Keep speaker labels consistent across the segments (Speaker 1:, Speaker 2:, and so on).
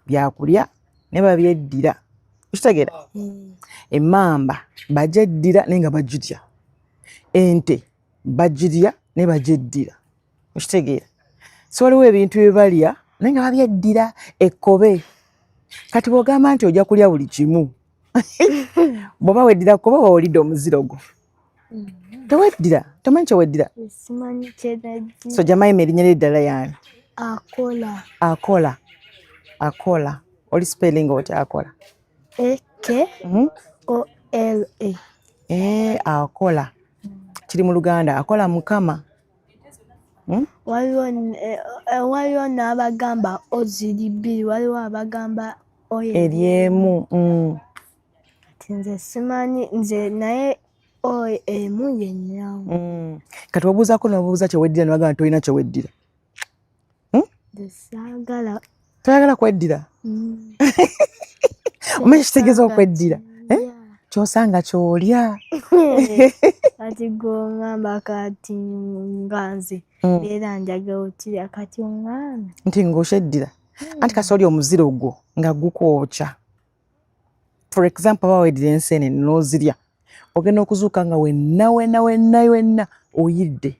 Speaker 1: Byakulya naye babyeddira, okitegeera? Emmamba bagyeddira naye nga bagirya. Ente bagirya naye bagyeddira, okitegeera? So waliwo ebintu bye balya naye nga babyeddira. Ekkobe, kati bw'ogamba nti ojja kulya buli kimu, bw'oba weddira kkobe, oba olidde omuziro gwo. Teweddira, tomanyi kyeweddira?
Speaker 2: Simanyi kyenaddira.
Speaker 1: So Jemima, erinnya lye ddala yani?
Speaker 2: Akola.
Speaker 1: Akola, Akola. Oli spelling otya Akola?
Speaker 2: A K O L A.
Speaker 1: Eh, Akola kiri mu Luganda, Akola Mukama.
Speaker 2: Waliwo waliwo n'abagamba o ziri bbiri, waliwo abagamba o
Speaker 1: eryemu.
Speaker 2: Kati nze simanyi nze, naye o emu yenyawo.
Speaker 1: Kati obuuzaako n'obuuza kyeweddira, ne bagamba nti tolina kyeweddira.
Speaker 2: Nze saagala.
Speaker 1: Toyagala kweddira? Omanyi kitegeeza okweddira? Eh? Kyosanga kyolya.
Speaker 2: Kati gwoŋŋamba, kati nga nze era njagala okirya, kati oŋŋamba
Speaker 1: nti ng'okyeddira. Anti kasi oli omuziro gwo nga gukwokya. For example, oba weddira ensenene n'ozirya, ogenda okuzuuka nga wenna wenna wenna wenna oyidde,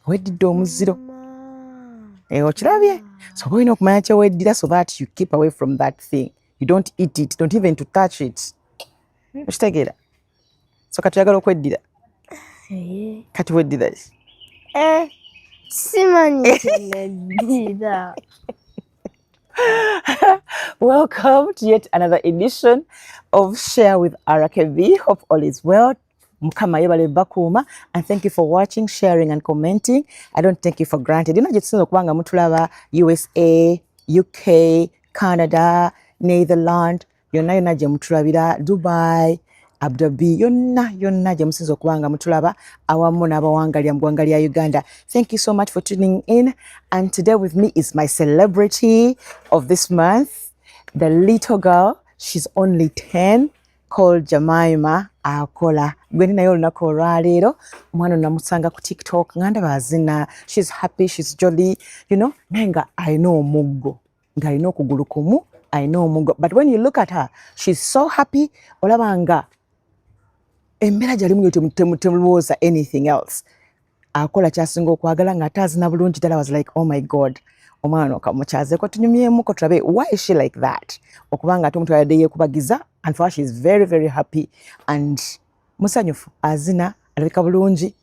Speaker 1: weddidde omuziro. Eh, okirabye? So oba olina okumanya kyeweddira so that you keep away from that thing. You don't eat it, don't even to touch it, okitegeera? So kati oyagala okweddira? Kati weddira ki?
Speaker 2: Eh, simanyi kyeneddira.
Speaker 1: Welcome to yet another edition of Share with RKB. Hope all is well. Mukama yebale bakuuma, and thank you for watching, sharing and commenting. I don't take you for granted. Yonna gye tusinza okuba nga mutulaba, USA, UK, Canada, Netherland, yonna yonna gye mutulabira, Dubai, Abu Dhabi, yonna yonna gye musinza okuba nga mutulaba, awamu n'abawangalira mu ggwanga lya Uganda. Thank you so much for tuning in. And today with me is my celebrity of this month, the little girl. She's only 10, called Jemima Akola. Gwe ndi naye olunaku olwaleero. Omwana namusanga ku TikTok nga ndaba azina. She's happy, she's jolly, naye nga alina omuggo, ng'alina okugulu kumu, alina omuggo. But when you look at her, she's so happy. Olaba nga embeera gyalimu yo temulowooza anything else. Akola kyasinga okwagala ng'ate azina bulungi ddala. Was like, "Oh my God, omwana okamukyazeeko, tunyumyemuko, tulabe why is she like that?" Okubanga ate omuntu ayadde yeekubagiza, and for her, she is very very happy and musanyufu, azina, alabika bulungi.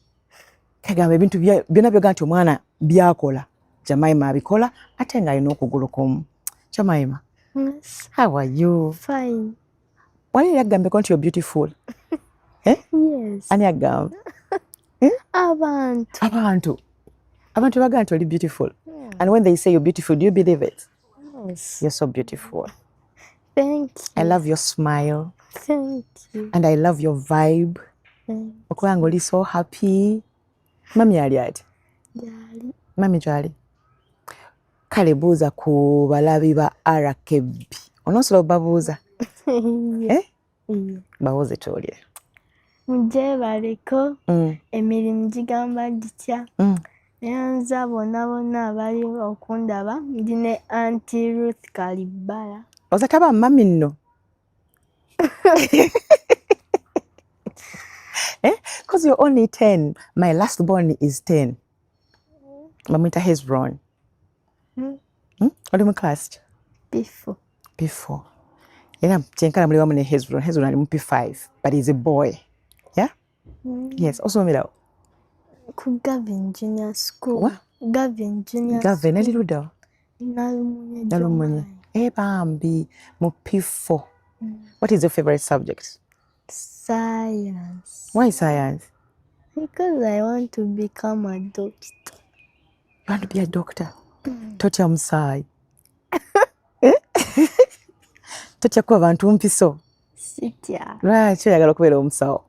Speaker 1: Kagamba ebintu byonna byoga nti omwana byakola, Jemima abikola ate ng'alina okugulu kumu. Jemima,
Speaker 2: Yes.
Speaker 1: how are you?
Speaker 2: Fine.
Speaker 1: Wali yali agambeko nti you're beautiful? Eh?
Speaker 2: Yes.
Speaker 1: Ani agamba?
Speaker 2: Abantu.
Speaker 1: Abantu bagamba nti oli beautiful? And when they say you're beautiful, do you believe it?
Speaker 2: Yes.
Speaker 1: You're so beautiful.
Speaker 2: Thank you.
Speaker 1: I love your smile.
Speaker 2: Thank you.
Speaker 1: And I love your vibe.
Speaker 2: Thank
Speaker 1: okuba nga oli so happy. Mami ali ati?
Speaker 2: Gyali.
Speaker 1: Mami gyali. Kale buuza ku balabi ba RKB. Onoosobola obabuuza? Eh?
Speaker 2: Yeah.
Speaker 1: Babuuze tuwulire.
Speaker 2: Mugyebaleko. Emirimu gigamba gitya? Neyanza bonna bonna abali okundaba. Ndi ne Aunty Ruth Kalibbala.
Speaker 1: Oza taba mami nno, eh? 'Cause you're only 10. My last born is 10, bamwita Hezron. Oli mu class ki?
Speaker 2: P4.
Speaker 1: P4. Era kyenkana muli wamu ne Hezron. Hezron ali mu P5, but he's a boy, yeah? Yes. Osomerawo?
Speaker 2: Ku Gavin Junior School.
Speaker 1: Wa?
Speaker 2: Gavin Junior.
Speaker 1: Gavin eri luddawa?
Speaker 2: Nalumunye.
Speaker 1: Nalumunye. Eh, bambi, mu P4. What is your favorite subject?
Speaker 2: Science.
Speaker 1: Why science?
Speaker 2: Because I want to become a doctor.
Speaker 1: You want to be a doctor? Totya musaayi? Eh? Totya kuba bantu mpiso?
Speaker 2: Sitya.
Speaker 1: Lwaki oyagala okubeera omusawo?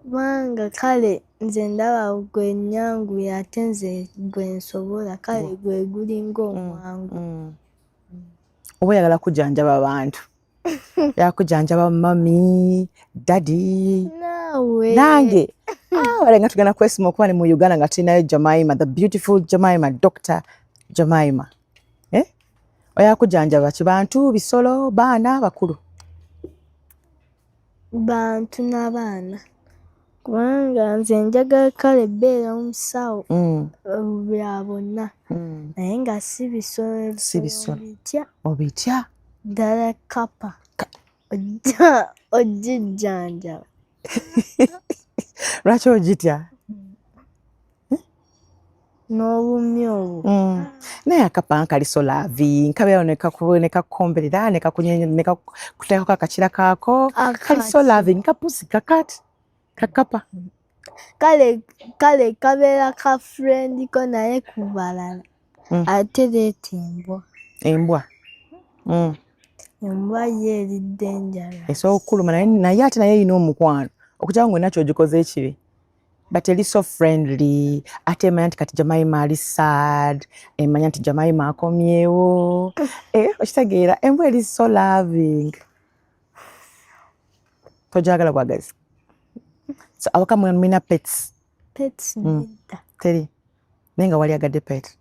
Speaker 2: Kubanga kale nze ndaba gwe nyanguye, ate nze gwe nsobola, kale gwe gulinga omwangu.
Speaker 1: Oba oyagala kujjanjaba abantu, oyagala kujjanjaba mami, daddy?
Speaker 2: Naawe.
Speaker 1: Nange? Ah, wale nga tugenda kwesima okuba ne mu Uganda nga tulinayo Jemima, the beautiful Jemima, Dr Jemima, eh? Oya kujanjaba ki? Bantu, bisolo, baana, bakulu?
Speaker 2: Bantu n'abaana, kubanga nze njagala kale beera omusawo bya bonna, naye nga si bisolo.
Speaker 1: Si bisolo.
Speaker 2: Bitya.
Speaker 1: Obitya?
Speaker 2: Ddala kapa ojja ogijjanjaba.
Speaker 1: Lwaki ogitya?
Speaker 2: N'obumyu obwo.
Speaker 1: Naye akapa nkali so loving, nkabeerawo nekakukomberera, nekakuteekako akakira kaako. Kali so loving, kapusi kakati kakapa.
Speaker 2: Kale kabeera ka friend ko, naye ku balala. Ate leeta embwa.
Speaker 1: Embwa.
Speaker 2: Embwa ye eri dangerous.
Speaker 1: Esobola okukuluma, naye ate naye erina omukwano, okujjako ng'olina ky'ogikoze ekibi, but eri so friendly. Ate emanya nti kati Jemima ali sad, emanya nti Jemima akomyewo. Eh, okitegeera? Embwa eri so loving. Togyagala bwagazi? So awaka mulina pets?
Speaker 2: Pets nedda.
Speaker 1: Teri, naye nga wali agadde pet.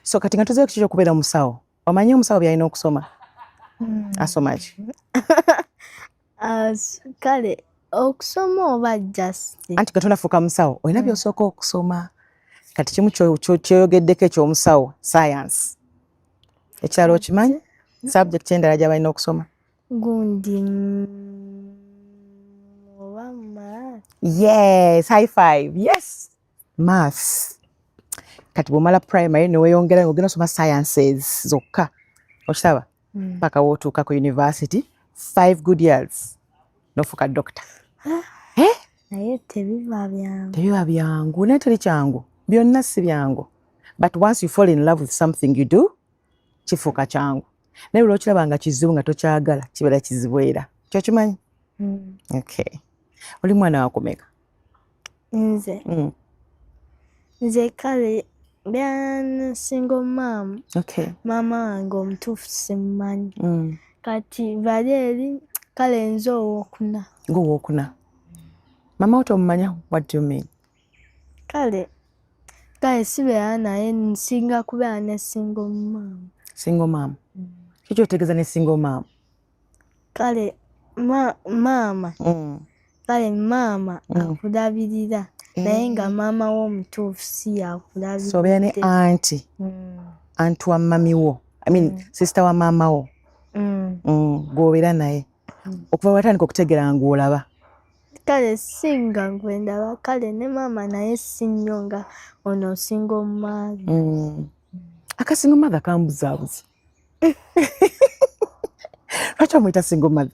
Speaker 1: So kati nga tuzeeko kiki okubeera omusawo, omanyi omusawo byalina okusoma? Asoma ki?
Speaker 2: Kale okusoma oba just
Speaker 1: Anti nga tonafuuka musawo, olina byosooka okusoma. Kati kimu kyoyogeddeko ekyomusawo, science. Ekirala okimanyi? Subject endala gyabalina okusoma?
Speaker 2: Gundi oba math.
Speaker 1: Yes, high five. Yes, maths. Kati bwomala primary neweyongera, ogenda osoma sciences zokka, okiraba, paka wootuuka ku university, 5 good years, nofuuka doctor. Eh?
Speaker 2: Naye tebiba byangu.
Speaker 1: Tebiba byangu, naye teri kyangu, byonna si byangu, but once you fall in love with something you do, kifuuka kyangu. Naye lwokiraba okiraba nga kizibu, nga tokyagala, kibeera kizibu era kyokimanyi. Okay, oli mwana wakumeka?
Speaker 2: Nze? Nze kale mbeera single mom. Maama wange omutuufu simumanyi. Kati bali eri, kale nze owokuna.
Speaker 1: Ngaowokuna, mama wo tomumanya? What do you mean?
Speaker 2: Kale sibeera naye, nsinga kubeera ne single mom.
Speaker 1: Single mom? Kiki otegeeza ne single mom?
Speaker 2: Kale maama kale maama akulabirira, naye nga maama wo omutuufu si yakulabirira.
Speaker 1: So obeera ne auntie? Auntie wa mummy wo, I mean, sister wa maama wo. Gw'obeera naye okuva watandika okutegeera ng'olaba?
Speaker 2: Kale singa gwe ndaba, kale ne maama naye si nnyo nga ono single mother.
Speaker 1: Aka single mother kambuzaabuza. Lwaki omuyita single mother?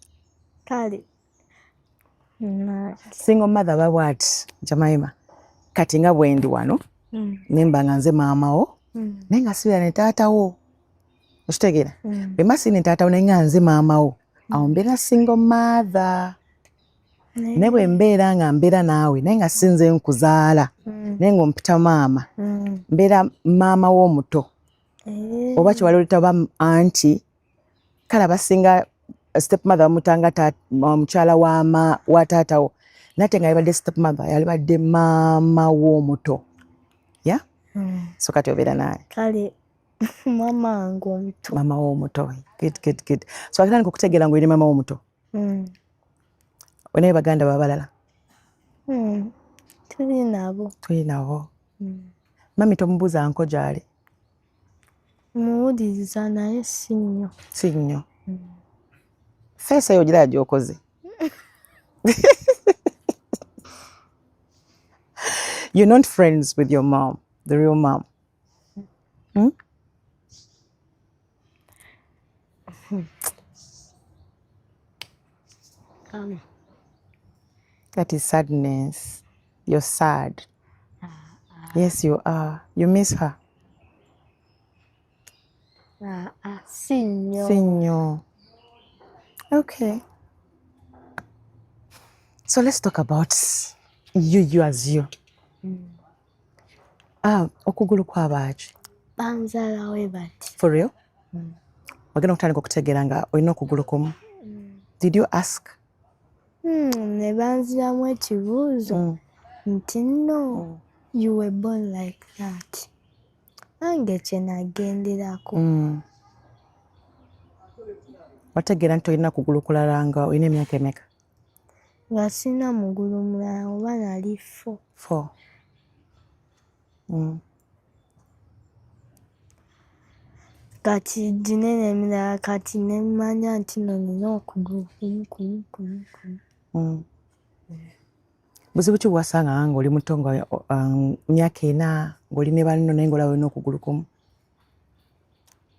Speaker 2: Kale
Speaker 1: Single mother babwati, Jemima, kati nga bwendi wano, nemba nga nze maama wo, naye nga sibeera ne taata wo, okitegeera? Bwe mba siri ne taata wo naye nga nze maama wo, awo mbeera single mother. Naye bwe mbeera nga mbeera naawe naye nga sinze nkuzaala, naye ng'ompita maama, mbeera maama w'omuto. Oba kyewali olita oba auntie. Kale abasinga step mother bamutanga mukyala wa taatawo, naye ate nga yalibadde step mother, yalibadde maama w'omuto ya. So kati obeera naye?
Speaker 2: Kale maama wange omuto.
Speaker 1: Maama w'omuto. Good, good, good. So akatandika okutegeera ng'olina maama w'omuto? Onaye baganda babalala?
Speaker 2: Tuli nabo.
Speaker 1: Tuli nabo. Mummy tomubuuza nko gy'ali?
Speaker 2: Muwuliriza, naye si nnyo.
Speaker 1: Si nnyo. Face eyo ogiraba gy'okoze. You're not friends with your mom, the real mom? Hmm? That is sadness. You're sad. Yes, you are. You miss her.
Speaker 2: Ah, ah, si nnyo.
Speaker 1: Si nnyo. Okay. So let's talk about you, you as you. Ah, okugulu kwabaaki?
Speaker 2: Banzaala we bati.
Speaker 1: For real? Wagenda okutandika okutegeera nga olina okugulu kumu. Did you ask?
Speaker 2: Ne banziramu ekibuuzo nti, "No, you were born like that." Nange kye nagenderako.
Speaker 1: Wategeera nti tolina kugulu kulala nga olina emyaka emeka?
Speaker 2: Nga sina mugulu mulala, oba nali 4.
Speaker 1: 4.
Speaker 2: Kati ginene emirala, kati nemmanya nti no nina okugulu kumu kumu kumu kumu.
Speaker 1: Buzibu ki bwewasanga nga oli muto, nga myaka 4, ng'oli ne banno naye ng'olaba olina okugulu kumu?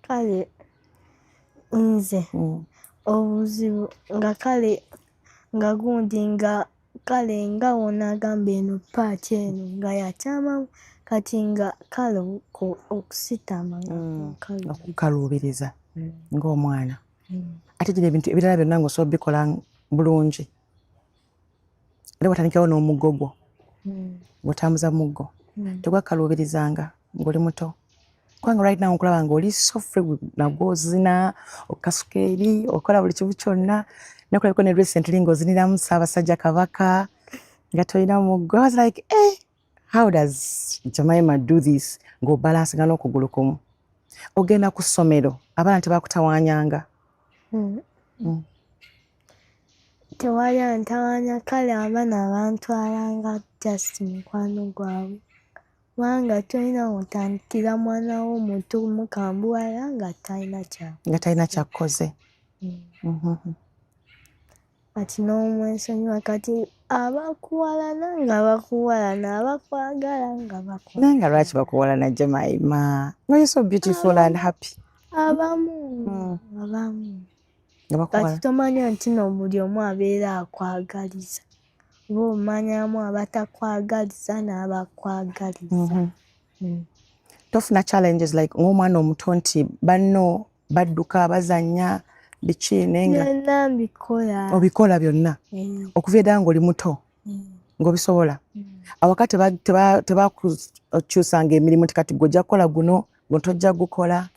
Speaker 2: Kale nze obuzibu nga kale nga gundi nga kale nga wonaagamba eno paati eno nga yakyamamu, kati nga kale okusitama
Speaker 1: nga kukaluubiriza ng'omwana. Ate gino ebintu ebirala byonna ng'osobola obikola bulungi. Era watandikirawo n'omuggo gwo, ng'otambuza muggo, tegwakaluubirizanga ng'oli muto? Kubanga right now nkulaba ng'oli so free, nagwo ozina, okasuka eri, okola buli kimu kyonna. Nakulabiko ne recently ng'oziniramu Ssaabasajja Kabaka nga tolina muggo. I was like, eh, how does Jemima do this, ng'obalansinga n'okugulu kumu? Ogenda ku ssomero, abaana tebakutawaanyanga?
Speaker 2: Tewali antawaanya. Kale abaana bantwalanga just mukwano gwabwe, kubanga tolina wotandikira mwana wo muto mukambuwala nga talina kya
Speaker 1: Nga talina kyakkoze.
Speaker 2: Kati n'omwesonyiwa. Kati abakuwalana nga bakuwalana, abakwagala nga bakwagala.
Speaker 1: Naye nga lwaki bakuwalana, Jemima? Nga you're so beautiful and happy.
Speaker 2: Abamu, abamu.
Speaker 1: Nga bakuwalana.
Speaker 2: Kati tomanya nti no buli omu abeera akwagaliza, oba omanyamu abatakwagaliza n'abakwagaliza.
Speaker 1: Tofuna challenges like ng'omwana omuto nti banno badduka, bazannya, biki, naye nga
Speaker 2: Byonna mbikola.
Speaker 1: Obikola byonna? Okuva edda ng'oli muto ng'obisobola? Awaka tebakukyusanga emirimu nti kati gwe ojja kukola guno, guno tojja gukola,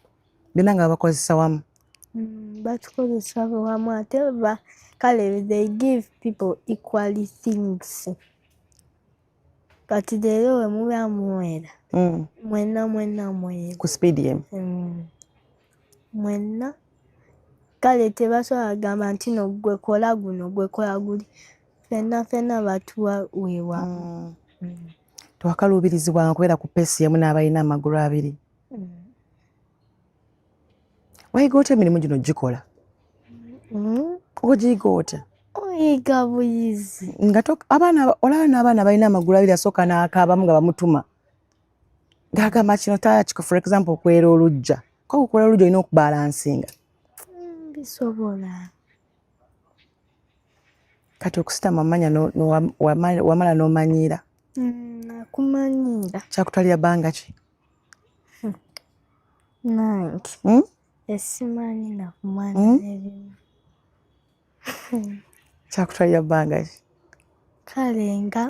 Speaker 1: byonna nga babakozesa wamu?
Speaker 2: Batukozesa wamu, ate kale they give people equally things. Kati leero we muba muwera, mwenna mwenna mwera
Speaker 1: ku speed emu.
Speaker 2: Mwenna kale tebasobola kugamba nti no gwe kola guno, gwe kola guli. Ffenna ffenna batuwa weewamu.
Speaker 1: Tewakaluubirizibwanga kubeera ku pace emu n'abalina amagulu abiri? Wayiga otya emirimu gino gikola? Ogiyiga otya?
Speaker 2: Oyiga buyizi.
Speaker 1: Nga abaana, olaba n'abaana balina amagulu abiri, asooka n'akaabamu nga bamutuma, ng'agamba kino takiko. For example, okwera olujja, ko okwera olujja olina okubalansinga.
Speaker 2: Bisobola.
Speaker 1: Kati okusitama manya wamala n'omanyiira?
Speaker 2: Nakumanyiira.
Speaker 1: Kyakutwalira bbanga ki?
Speaker 2: Nange esimanyi nakumanya ebimu.
Speaker 1: Kyakutwalira bbanga ki?
Speaker 2: Kale nga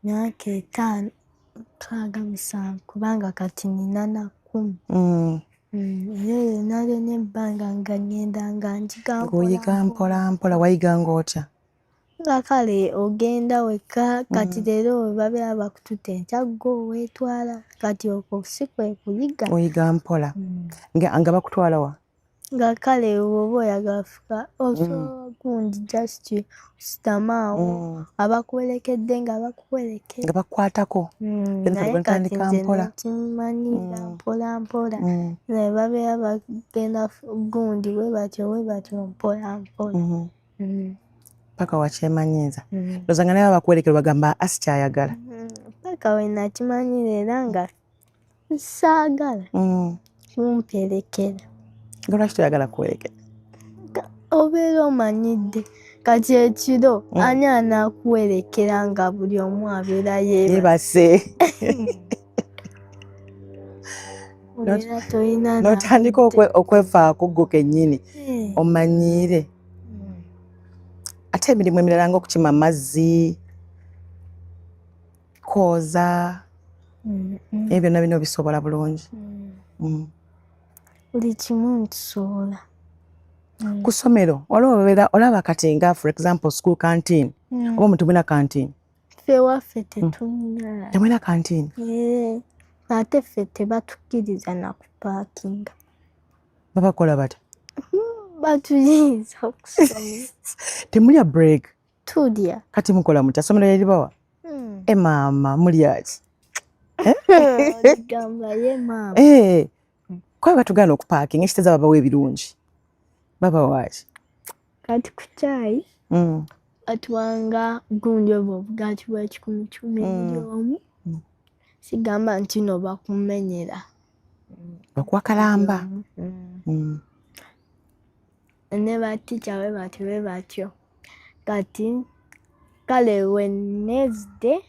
Speaker 2: myaka 5, 6, 7, kubanga kati nina na 10. Era lyonna lyonna ebbanga nga ŋŋenda nga njiga.
Speaker 1: Ng'oyiga mpola mpola. Wayiga ng'otya?
Speaker 2: Nga kale ogenda wekka. Kati leero we babeera bakututte, enkya gwe weetwala. Kati okwo si kwe kuyiga?
Speaker 1: Oyiga mpola. Nga bakutwala wa?
Speaker 2: Nga kale bw'oba oyagala fuka, osobola gundi just ositame awo, abakuwerekedde nga bakuwerekera.
Speaker 1: Nga bakukwatako.
Speaker 2: Naye kati nze nakimanyira mpola mpola. Naye babeera bagenda gundi bwe batyo bwe batyo, mpola mpola.
Speaker 1: Paka wakyemanyiiza. Ndowooza nga naye bakuwerekera bagamba asi kyayagala.
Speaker 2: Paka we nakimanyira, era nga saagala kumperekera.
Speaker 1: Nga lwaki toyagala kuwerekera?
Speaker 2: Obeera omanyidde. Kati ekiro ani anaakuwerekera nga buli omu abeera
Speaker 1: yeebase?
Speaker 2: Obeera tolina.
Speaker 1: N'otandika okwefaako gwo kennyini, omanyiire. Ate emirimu emirala ng'okukima amazzi, kwoza, ebyo byonna bino obisobola bulungi?
Speaker 2: Buli kimu nkisobola.
Speaker 1: Ku ssomero waliwo obeera olaba kati nga for example school canteen, oba omuntu mulina canteen?
Speaker 2: Ffe waffe tetulina.
Speaker 1: Temulina canteen?
Speaker 2: Ate ffe tebatukkiriza na kupaakinga.
Speaker 1: Babakola batya?
Speaker 2: Batuyinza okusoma.
Speaker 1: Temulya break?
Speaker 2: Tulya.
Speaker 1: Kati mukola mutya? Somero leribawa? E maama, mulya ki?
Speaker 2: Gamba ye maama.
Speaker 1: Eh, kuba batugaana okupaakinga, ekiteeza babawa ebirungi. Babawa ki?
Speaker 2: Kati ku kyayi batuwanga gundi obwo obugaati bw'ekikumi kikumi buli omu. Sigamba nti no bakumenyera.
Speaker 1: Bakuwa kalamba.
Speaker 2: Ne batica bwe batyo bwe batyo. Kati kale Wednesday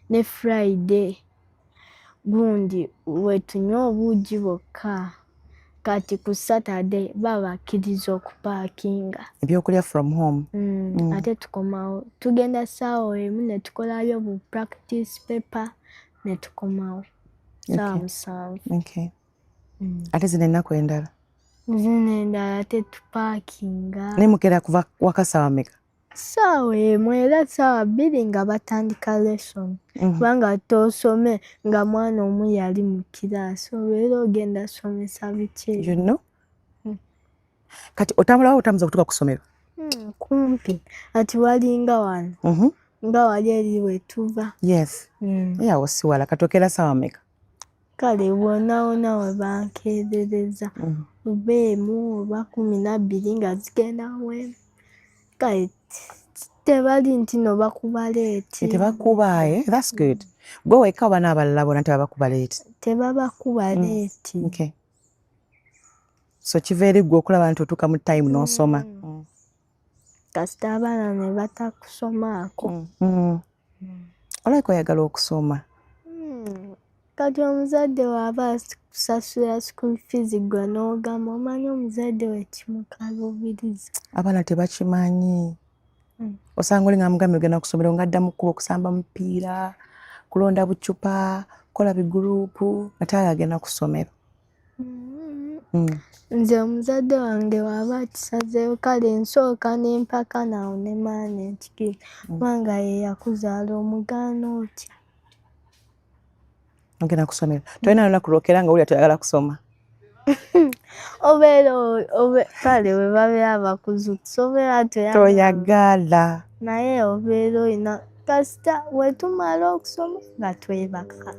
Speaker 2: ne Friday gundi wetunywa obuugi bwokka. Kati ku Saturday babakkiriza okupaakinga.
Speaker 1: Ebyokulya from home.
Speaker 2: Ate tukomawo, tugenda ssaawa 1 ne tukolayo bu practice paper ne tukomawo ssaawa 7.
Speaker 1: Okay. Ate zino ennaku endala?
Speaker 2: Zino endala ate tupaakinga.
Speaker 1: Naye mukera kuva waka ssaawa mmeka?
Speaker 2: Ssaawa 1 era ssaawa 2 nga batandika lesson. Kubanga toosome nga mwana omu yali mu kiraasi, obeera ogenda somesa biki?
Speaker 1: You know? Kati otambula wa otambuza okutuuka ku ssomero?
Speaker 2: Kumpi. Kati walinga wano. Nga wali eri we tuva.
Speaker 1: Yes. Naye awo si wala. Kati okeera ssaawa mmeka?
Speaker 2: Kale wonna wonna we bankeerereza. Oba 1 oba 12 nga zigenda wemu. Kale tebali nti no bakuba late.
Speaker 1: Tebakuba, eh? That's good. Gwe wekka oba n'abalala bonna tebabakuba late?
Speaker 2: Tebabakuba late.
Speaker 1: Okay. So kiva eri ggwe okulaba nti otuuka mu time n'osoma.
Speaker 2: Kasita abaana ne batakusomaako.
Speaker 1: Olabika oyagala okusoma.
Speaker 2: Kati omuzadde bw'aba akusasula school fees, gwe n'ogamba, omanyi omuzadde we kimukaluubiriza.
Speaker 1: Abaana tebakimanyi. Osanga oli nga mugambye ogenda ku ssomero, ng'adda mu kkubo kusamba mupiira, kulonda bucupa, kukola biguruupu, nga tayagala agenda ku ssomero.
Speaker 2: Nze omuzadde wange bw'aba akisazeewo, kale nsooka ne mpakana awo ne mmala ne nkikiriza, kubanga ye yakuzaala, omugaana otya?
Speaker 1: Ogenda ku ssomero. Tolina lunaku lwokera nga owulira toyagala kusoma?
Speaker 2: Obeera kale bwe babeera bakuzuukusa obeera toyagala.
Speaker 1: Toyagala.
Speaker 2: Naye obeera olina, kasita we tumala okusoma nga twebaka.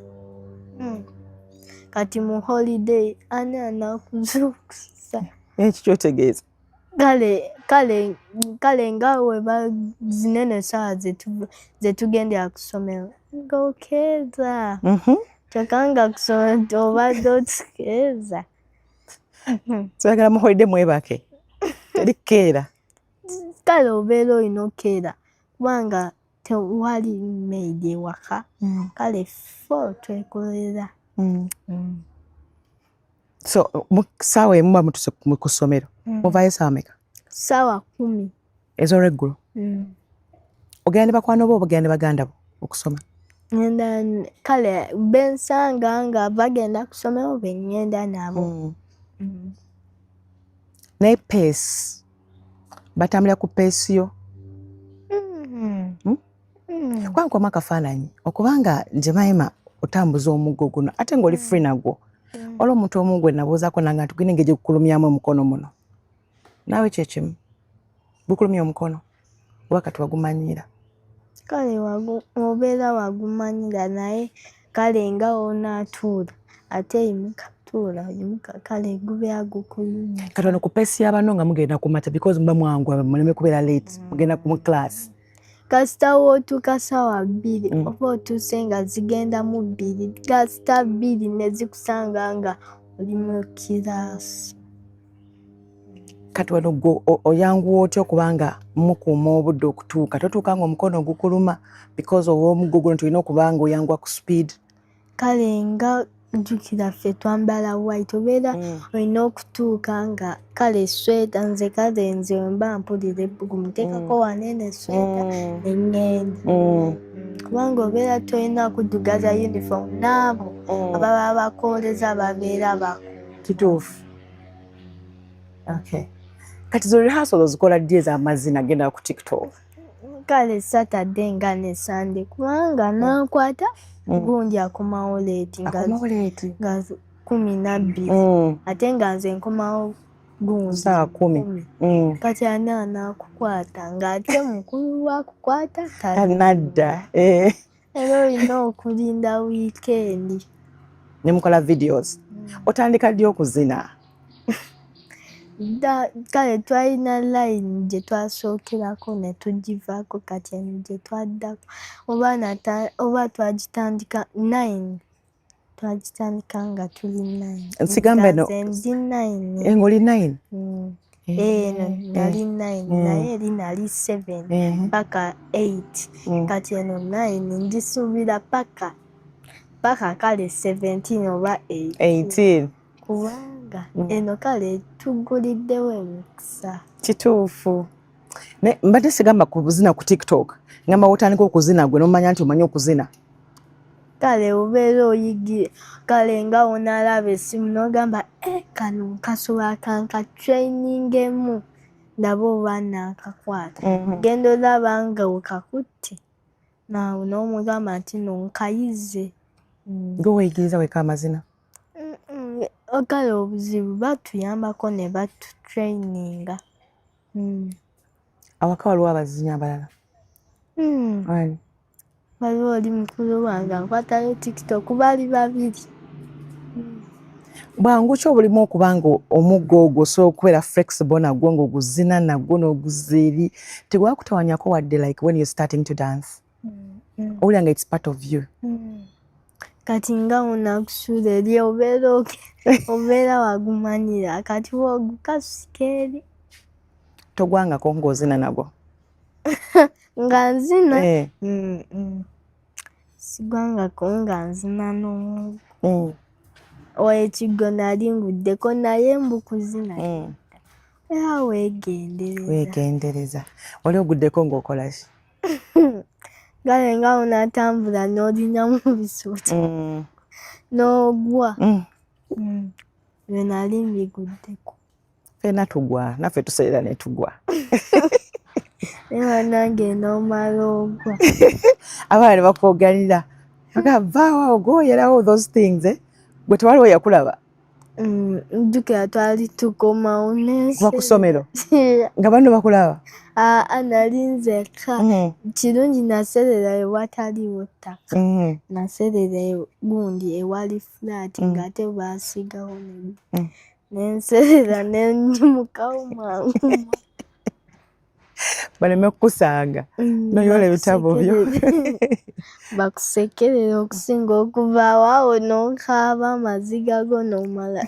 Speaker 2: Kati mu holiday ani anaakuzuukusa?
Speaker 1: Eki kyotegeeza?
Speaker 2: Kale nga we zinene essaawa ze tugendera ku ssomero ng'okeeza. Kyokka nga ku ssomero obadde otukeeza.
Speaker 1: Toyagala mu holiday mwebake? Teri kukeera?
Speaker 2: Kale obeera olina okkeera kubanga tewali maid ewaka. Kale ffe twekolera.
Speaker 1: So mu ssaawa 1 muba mutuuse ku ssomero. Muvaayo ssaawa mmeka?
Speaker 2: Ssaawa 10.
Speaker 1: Ez'olweggulo? Ogenda ne bakwano bo oba ogenda ne baganda bo okusoma?
Speaker 2: Ngenda, kale bensanga nga bagenda ku ssomero be ŋŋenda nabo.
Speaker 1: Naye pace, batambulira ku pace yo? Kuba nkubamu akafaananyi okubanga Jemima otambuza omuggo guno ate ng'oli free nagwo. Waliwo omuntu omu gwe nabuuzaako nange nti gulina engeri gye gukulumyamu omukono muno. Naawe kye kimu? Gukulumya omukono oba kati wagumanyiira?
Speaker 2: Kale obeera wagumanyira, naye kale nga w'onaatuula ate yimuka tuula yimuka, kale gubeera gukulumya.
Speaker 1: Kati wano ku pace y'abanno nga mugenda ku makya, because muba mwanguwa muleme kubeera late, mugenda mu class.
Speaker 2: Kasita w'otuuka ssaawa 2 oba otuuse nga zigenda mu 2, kasita 2 ne zikusanga nga oli mu kiraasi.
Speaker 1: Kati wano gwe oyanguwa otya okubanga mukuuma obudde okutuuka? Totuuka nga omukono gukuluma because ow'omuggo guno tulina okuba nga oyanguwa ku speed?
Speaker 2: Kale nga jjukira ffe twambala white, obeera olina okutuuka nga kale sweater, nze kale nze mba mpulira ebbugumu, nteekako wanene esweater ne ŋŋenda. Kubanga obeera tolina kuddugaza uniform, n'abo ababa bakwoleza babeera baku.
Speaker 1: Kituufu. Okay. Kati zo rehearsal ozikola ddi ez'amazina genda ku TikTok?
Speaker 2: Kale Saturday nga ne Sunday, kubanga nankwata gundi akomawo late nga 12, ate nga nze nkomawo gundi
Speaker 1: saa 10.
Speaker 2: Kati ani anaakukwata ng'ate mukulu wakukwata
Speaker 1: tanadda.
Speaker 2: Era olina okulinda wiikendi.
Speaker 1: Ne mukola videos. Otandika ddi okuzina?
Speaker 2: Kale twalina line gye twasookerako ne tugivaako, kati eno gye twaddako oba twagitandika 9, twagitandika nga tuli 9.
Speaker 1: Nsigamba eno
Speaker 2: Nze ndi 9.
Speaker 1: Ng'oli 9?
Speaker 2: Eno nali 9, naye eri nali 7 paka 8. Kati eno 9 ngisuubira paka kale 17 oba
Speaker 1: 18.
Speaker 2: Kubanga eno kale tuguliddewo emikisa.
Speaker 1: Kituufu. Naye mbadde sigamba kuzina ku TikTok, ngamba wotandika okuzina gwe n'omanya nti omanyi okuzina.
Speaker 2: Kale obeera oyigire, kale nga wonaalaba essimu n'ogamba, kano nkasobola, kanka trainingemu ndabe oba naakakwata. Genda olaba nga wekakutte naawe n'omugamba nti no nkayize.
Speaker 1: Gwe weeyigiriza weka amazina?
Speaker 2: Kale obuzibu batuyambako ne batutraininga.
Speaker 1: Awaka waliwo abazinyi abalala? Ani?
Speaker 2: Waliwo oli mukulu wange ankwatayo TikTok, bali babiri.
Speaker 1: Bwangu ki obulimu okuba nga omuggo ogwo osobola okubeera flexible nagwo ng'oguzina nagwo n'oguzza eri, tegwakutawanyako wadde, like when you're starting to dance? Owulira nga it's part of you?
Speaker 2: Kati nga wonakusula eri obeera wagumanyira, kati wogukasika eri.
Speaker 1: Togwangako ng'ozina nagwo?
Speaker 2: Nga nzina? Sigwangako nga nzina n'omuggo. Ekiggo nali nguddeko, naye mbu kuzina era weegendereza.
Speaker 1: Weegendereza. Wali oguddeko ng'okola ki?
Speaker 2: Kale nga wonaatambula n'olinnya mu bisuuti n'ogwa. Bye nali mbiguddeko.
Speaker 1: Ffenna tugwa, naffe tuseerera ne tugwa.
Speaker 2: Naye bannange n'omala ogwa.
Speaker 1: Abaana ne bakwoganira. Bagamba vaawo awo gooyerawo those things, eh? Gwe tewaliwo yakulaba?
Speaker 2: Nzijukira twali tukomawo.
Speaker 1: Kuva ku ssomero? Nga banno bakulaba?
Speaker 2: Aa, nali nzekka. Kirungi naserera ewataliwo ttaka. Naserera gundi ewali flat ng'ate baasigawo nenserera nenyimukawo mangu.
Speaker 1: Baleme kukusanga noyola ebitabo byo.
Speaker 2: Bakusekerera okusinga okuvaawo awo n'okaaba amaziga go n'omala.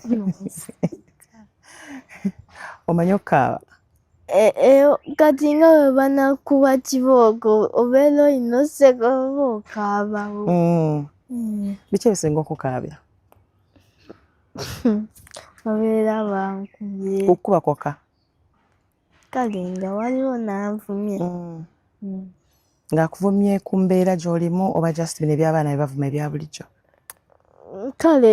Speaker 1: Omanyi okukaaba?
Speaker 2: Kati nga bwe banakuba kibooko obeera olina oseka oba okaabawo.
Speaker 1: Biki ebisinga okukaabya?
Speaker 2: Babeera bankubye.
Speaker 1: Kukuba kwokka?
Speaker 2: Kale nga waliwo n'anvumye.
Speaker 1: Ng'akuvumye ku mbeera gy'olimu oba just bino eby'abaana bye bavuma ebya bulijjo?
Speaker 2: Kale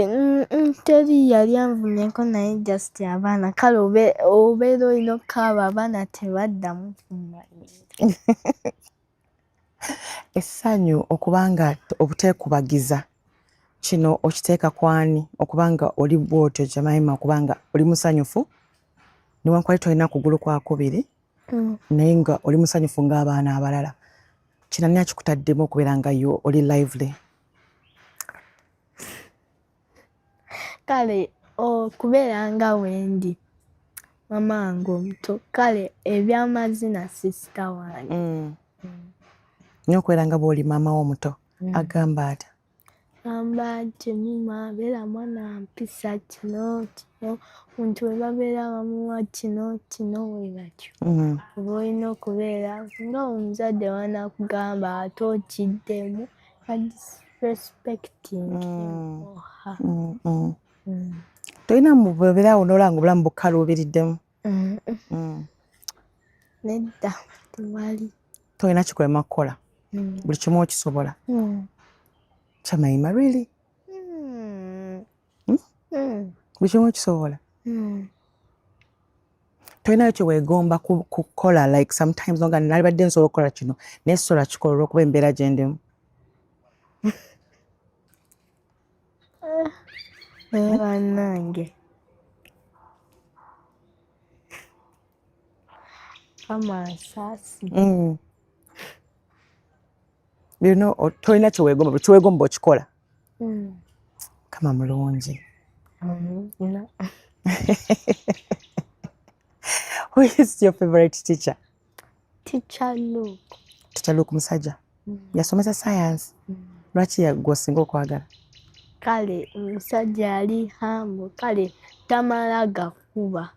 Speaker 2: teri yali anvumyeko, naye just abaana, kale obeera olina okukaaba abaana tebaddamu kumanyira.
Speaker 1: Essanyu okuba nga obuteekubagiza kino okiteeka kwani, okuba nga oli bw'otyo Jemima, okuba nga oli musanyufu newankubadde tolina kugulu kwakubiri, naye nga oli musanyufu ng'abaana abalala, kino ani akikutaddemu okubeera nga yo oli lively?
Speaker 2: Kale okubeera nga wendi, mama wange omuto, kale ebyamazina sister wange.
Speaker 1: Naye okubeera nga bw'oli maama wo omuto agamba atya?
Speaker 2: Gamba Jemima beera mwana mpisa, kino kino, omuntu bwe babeera bamuwa kino kino, bwe batyo. Oba olina okubeera nga omuzadde w'anaakugamba ate okiddemu, respecting him or her.
Speaker 1: Tolina bw'obeera awo n'olaba nga obulamu bukaluubiriddemu?
Speaker 2: Nedda, tewali.
Speaker 1: Tolina kikulema kukola? Buli kimu okisobola? Jemima, really? Buli kimu okisobola? Tolinayo kye weegomba kukola, like sometimes nga nalibadde nsobola okukola kino naye sobola kikola olw'okuba embeera gye ndimu?
Speaker 2: Naye bannange, Mukama ansaasire.
Speaker 1: Tolina kye weegomba, buli kyeweegomba okikola. Mukama mulungi.
Speaker 2: Amiina.
Speaker 1: Who is your favorite teacher?
Speaker 2: Teacher Luke.
Speaker 1: Teacher Luke musajja yasomesa science. Lwaki gwe osinga okwagala?
Speaker 2: Kale omusajja ali humble, kale tamala gakuba.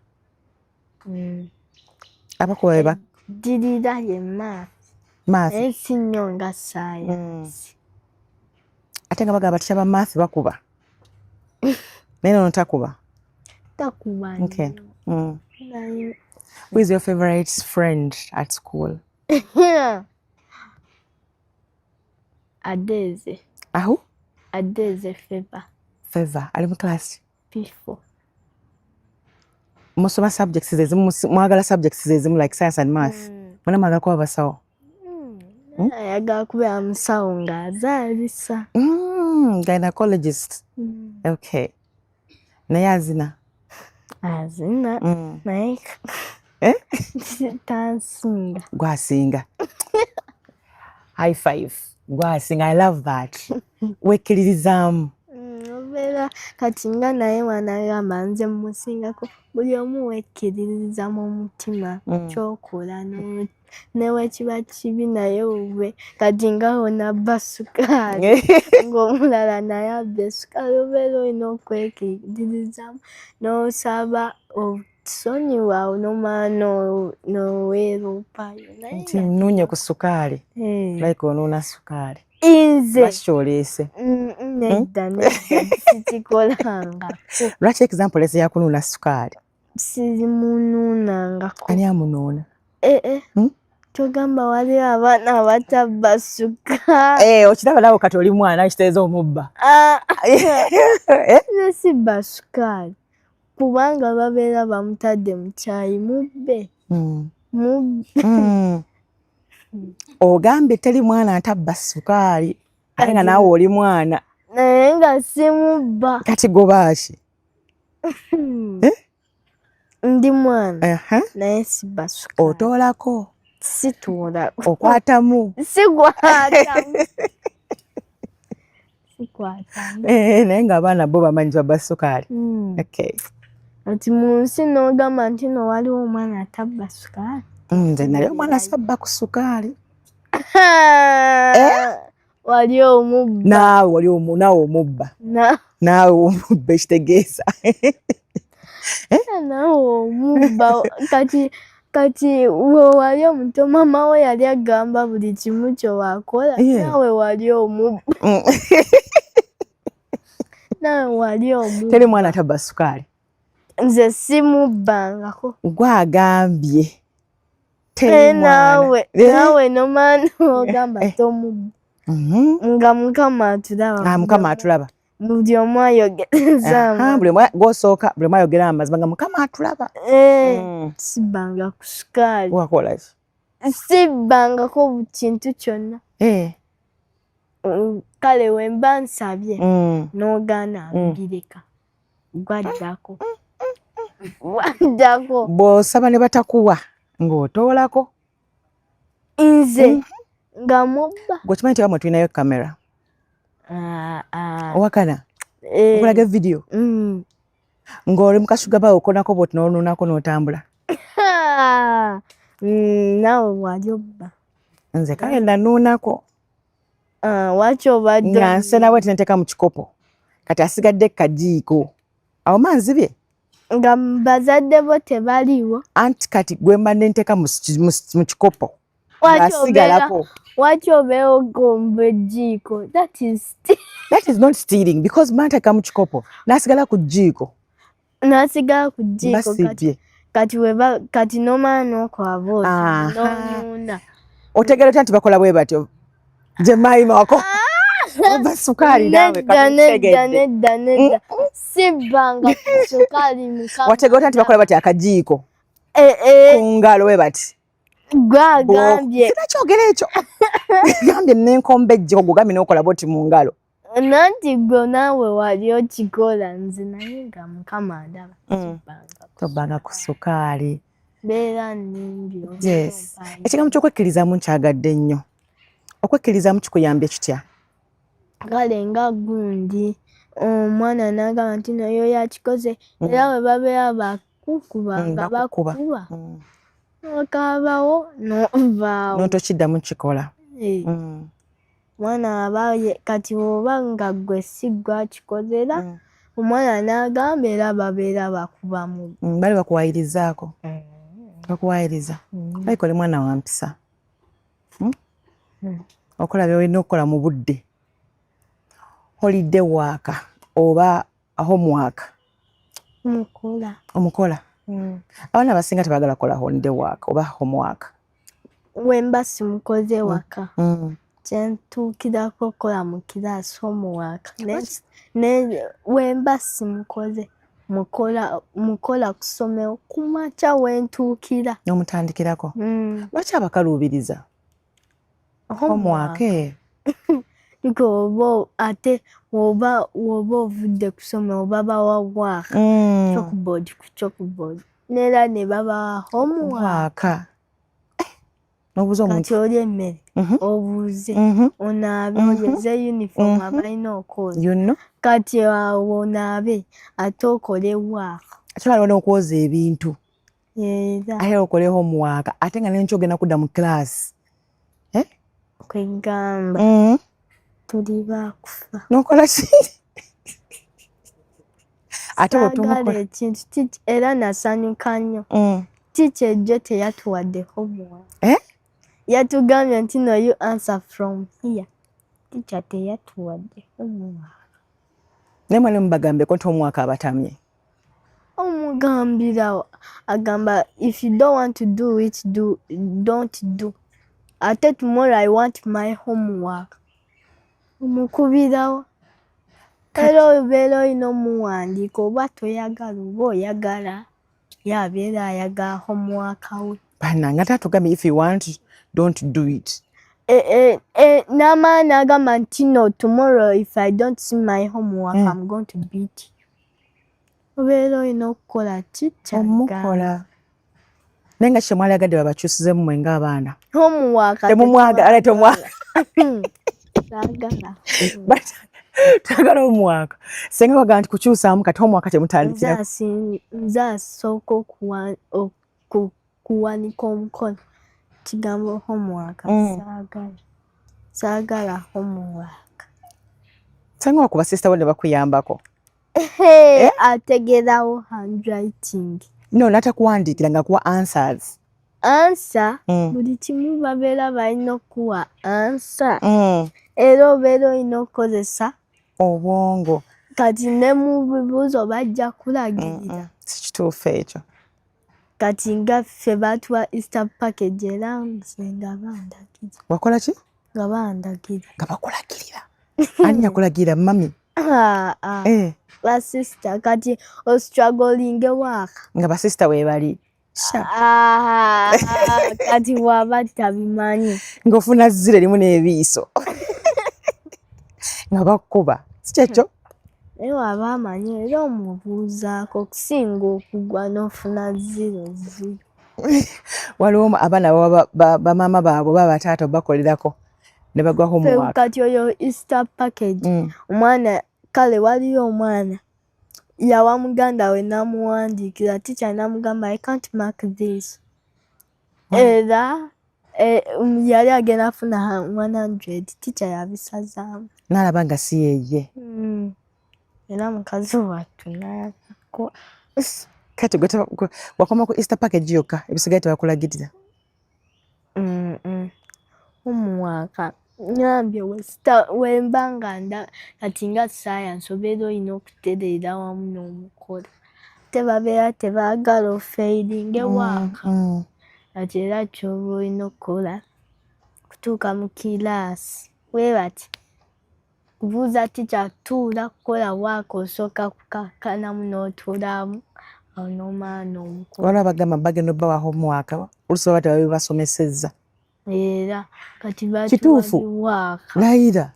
Speaker 1: Abakuba beba?
Speaker 2: Ddirira ye math.
Speaker 1: Math.
Speaker 2: Naye si nnyo nga science.
Speaker 1: Ate nga bagamba teacher ba math bakuba, naye nono takuba.
Speaker 2: Takuba nnyo. Naye
Speaker 1: Who is your favorite friend at school?
Speaker 2: Adeeze.
Speaker 1: Ahu?
Speaker 2: Adeeze Favor.
Speaker 1: Favor ali mu class?
Speaker 2: P4.
Speaker 1: Musoma subjects zezimu, mwagala subjects zezimu, like science and math? Mwena mwagala kuba basawo?
Speaker 2: Ayagala kubeera musawo ng'azaalisa.
Speaker 1: Gynecologist. Okay, naye azina?
Speaker 2: Azina. Naye
Speaker 1: Eh?
Speaker 2: tansinga.
Speaker 1: Gwasinga. High five. Gwasinga. I love that. Wekkiririzaamu.
Speaker 2: Obeera kati nga naye wanagamba nze musingako, buli omu wekkiririza mu mutima kyokola ne kiba kibi, naye ube kati nga onabba sukaali ng'omulala naye abba esukaali, obeera olina okwekkiririzaamu n'osaba okusonyiwa awo n'omala n'oweerupayo.
Speaker 1: Nti nnuunye ku sukaali, like onuuna sukaali.
Speaker 2: Nze?
Speaker 1: Lwaki kyoleese?
Speaker 2: Nedda, nedda, sikikolangako.
Speaker 1: Lwaki example oleese yakunuuna sukaali?
Speaker 2: Sirimunuunangako.
Speaker 1: Ani amunuuna?
Speaker 2: Eh, eh.
Speaker 1: Hmm?
Speaker 2: Togamba waliwo abaana abatabba sukaali.
Speaker 1: Eh, okiraba naawe kati oli mwana, kitegeeza omubba.
Speaker 2: Ah,
Speaker 1: Eh?
Speaker 2: nze sibba sukaali kubanga babeera bamutadde mu kyayi, mubbe. Mubbe.
Speaker 1: Ogambye teri mwana atabba sukaali, ate nga naawe oli mwana.
Speaker 2: Naye nga simubba.
Speaker 1: Kati gobaaki? Eh?
Speaker 2: Ndi mwana naye sibba sukaali.
Speaker 1: Otoolako?
Speaker 2: Situulako.
Speaker 1: Okwatamu?
Speaker 2: Sikwatamu, sikwatamu.
Speaker 1: Eh, naye ng'abaana bo bamanyi babba sukaali. Okay.
Speaker 2: Ati mu nsi n'ogamba nti no waliwo omwana atabba sukaali.
Speaker 1: Nze nali omwana sabba ku sukaali.
Speaker 2: Wali omubba.
Speaker 1: Naawe wali naawe omubba. Naawe omubba, ekitegeeza.
Speaker 2: Naawe omubba. Kati we wali omuto, maama we yali agamba buli kimu kyewakola. Naawe wali omubba. Naawe wali omubba.
Speaker 1: Teri mwana atabba sukaali.
Speaker 2: Nze simubbangako.
Speaker 1: Gwagambye.
Speaker 2: Eh, naawe naawe nomaana ogamba tomubba. Nga Mukama atulaba.
Speaker 1: Ah, Mukama atulaba.
Speaker 2: Buli omu ayogereza.
Speaker 1: Buli omu gw'osooka, buli omu ayogera amazima nga Mukama atulaba.
Speaker 2: Eh, sibbanga ku sukaali.
Speaker 1: Wakola ki?
Speaker 2: Sibbangako kintu kyonna.
Speaker 1: Eh.
Speaker 2: Kale wemba nsabye n'ogaana, mbireka, gwaddako, gwaddako.
Speaker 1: Bw'osaba ne batakuwa ng'otoolako?
Speaker 2: Nze nga mubba?
Speaker 1: Gwe okimanyi nti wamwe tulinayo kamera?
Speaker 2: Ah, ah.
Speaker 1: Owakana?
Speaker 2: Eh.
Speaker 1: Okulaga vidiyo ng'oli mu kasuga bawe okonako bwoti n'onuunako n'otambula.
Speaker 2: Naawe wali obba.
Speaker 1: Nze kale nanuunako.
Speaker 2: Ah, waki obadde?
Speaker 1: Nga nsena bweti nenteeka mu kikopo, kati asigadde kajiiko awo manzibye.
Speaker 2: Nga bazadde bo tebaliwo?
Speaker 1: Anti kati gwe mba nenteeka mu kikopo
Speaker 2: Waki
Speaker 1: ng'asigalako.
Speaker 2: Waki obeera ogomba ejjiiko? That is
Speaker 1: That is not stealing because mba nteeka mu kikopo n'asigala ku jjiiko.
Speaker 2: N'asigala ku jjiiko kati.
Speaker 1: Basibye.
Speaker 2: Kati weba kati nomala n'okwaba oti n'onuuna.
Speaker 1: Otegeera otya nti bakola bwe batyo? Jemima wako oba sukaali naawe?
Speaker 2: Nedda.
Speaker 1: Kati
Speaker 2: Nedda.
Speaker 1: ntegedde.
Speaker 2: Nedda, nedda, sibbanga ku sukaali, Mukama.
Speaker 1: Wategeera otya nti bakola batya akajiiko?
Speaker 2: Eh, eh.
Speaker 1: Ku ngalo we bati.
Speaker 2: Gwagambye.
Speaker 1: Sinakyogera ekyo. Gambye nenkomba ejjiko, gugambye n'okola bwoti mu ngalo.
Speaker 2: Nanti gwe naawe wali okikola, nze naye nga Mukama ndaba.
Speaker 1: Tobbanga ku sukaali.
Speaker 2: Beera nnimbye.
Speaker 1: Yes, ekigambo ky'okwekkirizaamu nkyagadde nnyo. Okwekkirizaamu kikuyambye kitya?
Speaker 2: Kale nga gundi omwana n'agamba nti noyo yakikoze, era bwe babeera bakukuba nga
Speaker 1: bakukuba.
Speaker 2: Bakukuba okaabawo novaawo.
Speaker 1: Notokiddamu kikola.
Speaker 2: Eh. Omwana aba kati oba nga gwe si gwe akikozera, omwana n'agamba, era babeera bakubamu.
Speaker 1: Bali bakuwayirizaako, bakuwayiriza. Like oli mwana wa mpisa. Okola byolina okukola mu budde. Holiday work oba homework?
Speaker 2: Mukola.
Speaker 1: Omukola? Abaana abasinga tebaagala kukola holiday work oba homework.
Speaker 2: Wemba simukoze waka, kyentuukirako okukola mu kiraasi homework, ne wemba simukoze, mukola mukola ku ssomero ku makya wentuukira.
Speaker 1: N'omutandikirako. Lwaki abakaluubiriza homework?
Speaker 2: Oba ate woba woba ovudde ku ssomero, babawa work, chalkboard ku chalkboard, neera ne babawa homework.
Speaker 1: Work n'obuuza omuntu.
Speaker 2: Kati olya emmere, obuuze, onaabe, oyeze uniform, abalina okwoza.
Speaker 1: You know?
Speaker 2: Kati awo onaabe ate okole work.
Speaker 1: Ate waliwo n'okwoza ebintu.
Speaker 2: Era
Speaker 1: Ate okole homework, ate nga nenkyo ogenda kudda mu class. Eh?
Speaker 2: Kwegamba tuli bakufa.
Speaker 1: N'okola ki ate
Speaker 2: Saagala
Speaker 1: bw'otomukola?
Speaker 2: ekintu era nasanyuka nnyo. Teacher ejjo teyatuwadde homework.
Speaker 1: Eh?
Speaker 2: Yatugambye nti no, you answer from here. Teacher teyatuwadde homework.
Speaker 1: Naye mwali mubagambeko nti homework abatamye?
Speaker 2: Omugambira, agamba, "If you don't want to do it, do don't do." Ate, "Tomorrow I want my homework." Omukubirawo, era obeera olina omuwandiika, oba toyagala oba oyagala, ye abeera ayagala homework we.
Speaker 1: Bannange, ate atugambye, "If you want, don't do it."
Speaker 2: E, e, e, n'amala n'agamba nti, "No, tomorrow if I don't see my homework, I'm going to beat you." Obeera olina okukola ki kyagamba.
Speaker 1: Omukola, naye nga kye mwali agadde babakyusizemu mwe ng'abaana?
Speaker 2: Homework.
Speaker 1: Temumwagala, temwagala.
Speaker 2: Saagala.
Speaker 1: Twagala homework. Senga bagamba nti kukyusaamu, kati homework temutandikira.
Speaker 2: Nze asooka kuwanika omukono, kigambo homework, saagala, saagala homework.
Speaker 1: Senga wakuba sister bo ne bakuyambako?
Speaker 2: Hey, ategerawo handwriting.
Speaker 1: No, natakuwandiikira nga kuwa answers.
Speaker 2: Answer. Buli kimu babeera balina okuwa answer, era obeera olina okukozesa
Speaker 1: obwongo.
Speaker 2: Kati ne mu bibuuzo bajja kulagirira.
Speaker 1: Si kituufu ekyo.
Speaker 2: Kati nga ffe baatuwa Easter package, era nze nga bandagirira.
Speaker 1: Wakola ki?
Speaker 2: Nga bandagirira.
Speaker 1: Nga bakulagirira? Ani yakulagirira, mummy?
Speaker 2: Ah, ah.
Speaker 1: Eh.
Speaker 2: Basista. Kati ostrugglinge waaka.
Speaker 1: Nga basista weebali?
Speaker 2: Ah, kati waba tabimanyi.
Speaker 1: Ng'ofuna zero erimu n'ebiiso nga bakkuba, si kyekyo?
Speaker 2: Naye waba amanyi, era omubuuzaako okusinga okugwa n'ofuna zero zero.
Speaker 1: Waliwo abaana bamaama baabwe oba bataata bakolerako ne bagwa homework.
Speaker 2: Kati oyo Easter package, omwana, kale waliyo omwana yawa muganda we n'amuwandiikira, teacher n'amugamba, "I can't mark this." Era yali agenda afuna 100, teacher yabisazaamu.
Speaker 1: N'alaba nga si yeye.
Speaker 2: Era mukazi wattu n'akakwa.
Speaker 1: Kati gwe wakoma ku Easter package yokka, ebisigaye tebakulagirira?
Speaker 2: Homework ngambye wemba nga nda kati nga science, obeera olina okutereera wamu n'omukola, ate babeera tebaagala ofailinge waaka. Kati era kyoba olina okukola kutuuka mu kiraasi bwe bati kubuuza teacher, tuula kukola waaka, osooka kukakkanamu n'otuulamu. Awo n'omala n'omukola.
Speaker 1: Waliwo abagamba bagenda obbawa homework, oluusi baba tebabibasomesezza.
Speaker 2: Era kati batuwa
Speaker 1: Kituufu.
Speaker 2: Biwaaka.
Speaker 1: Layira.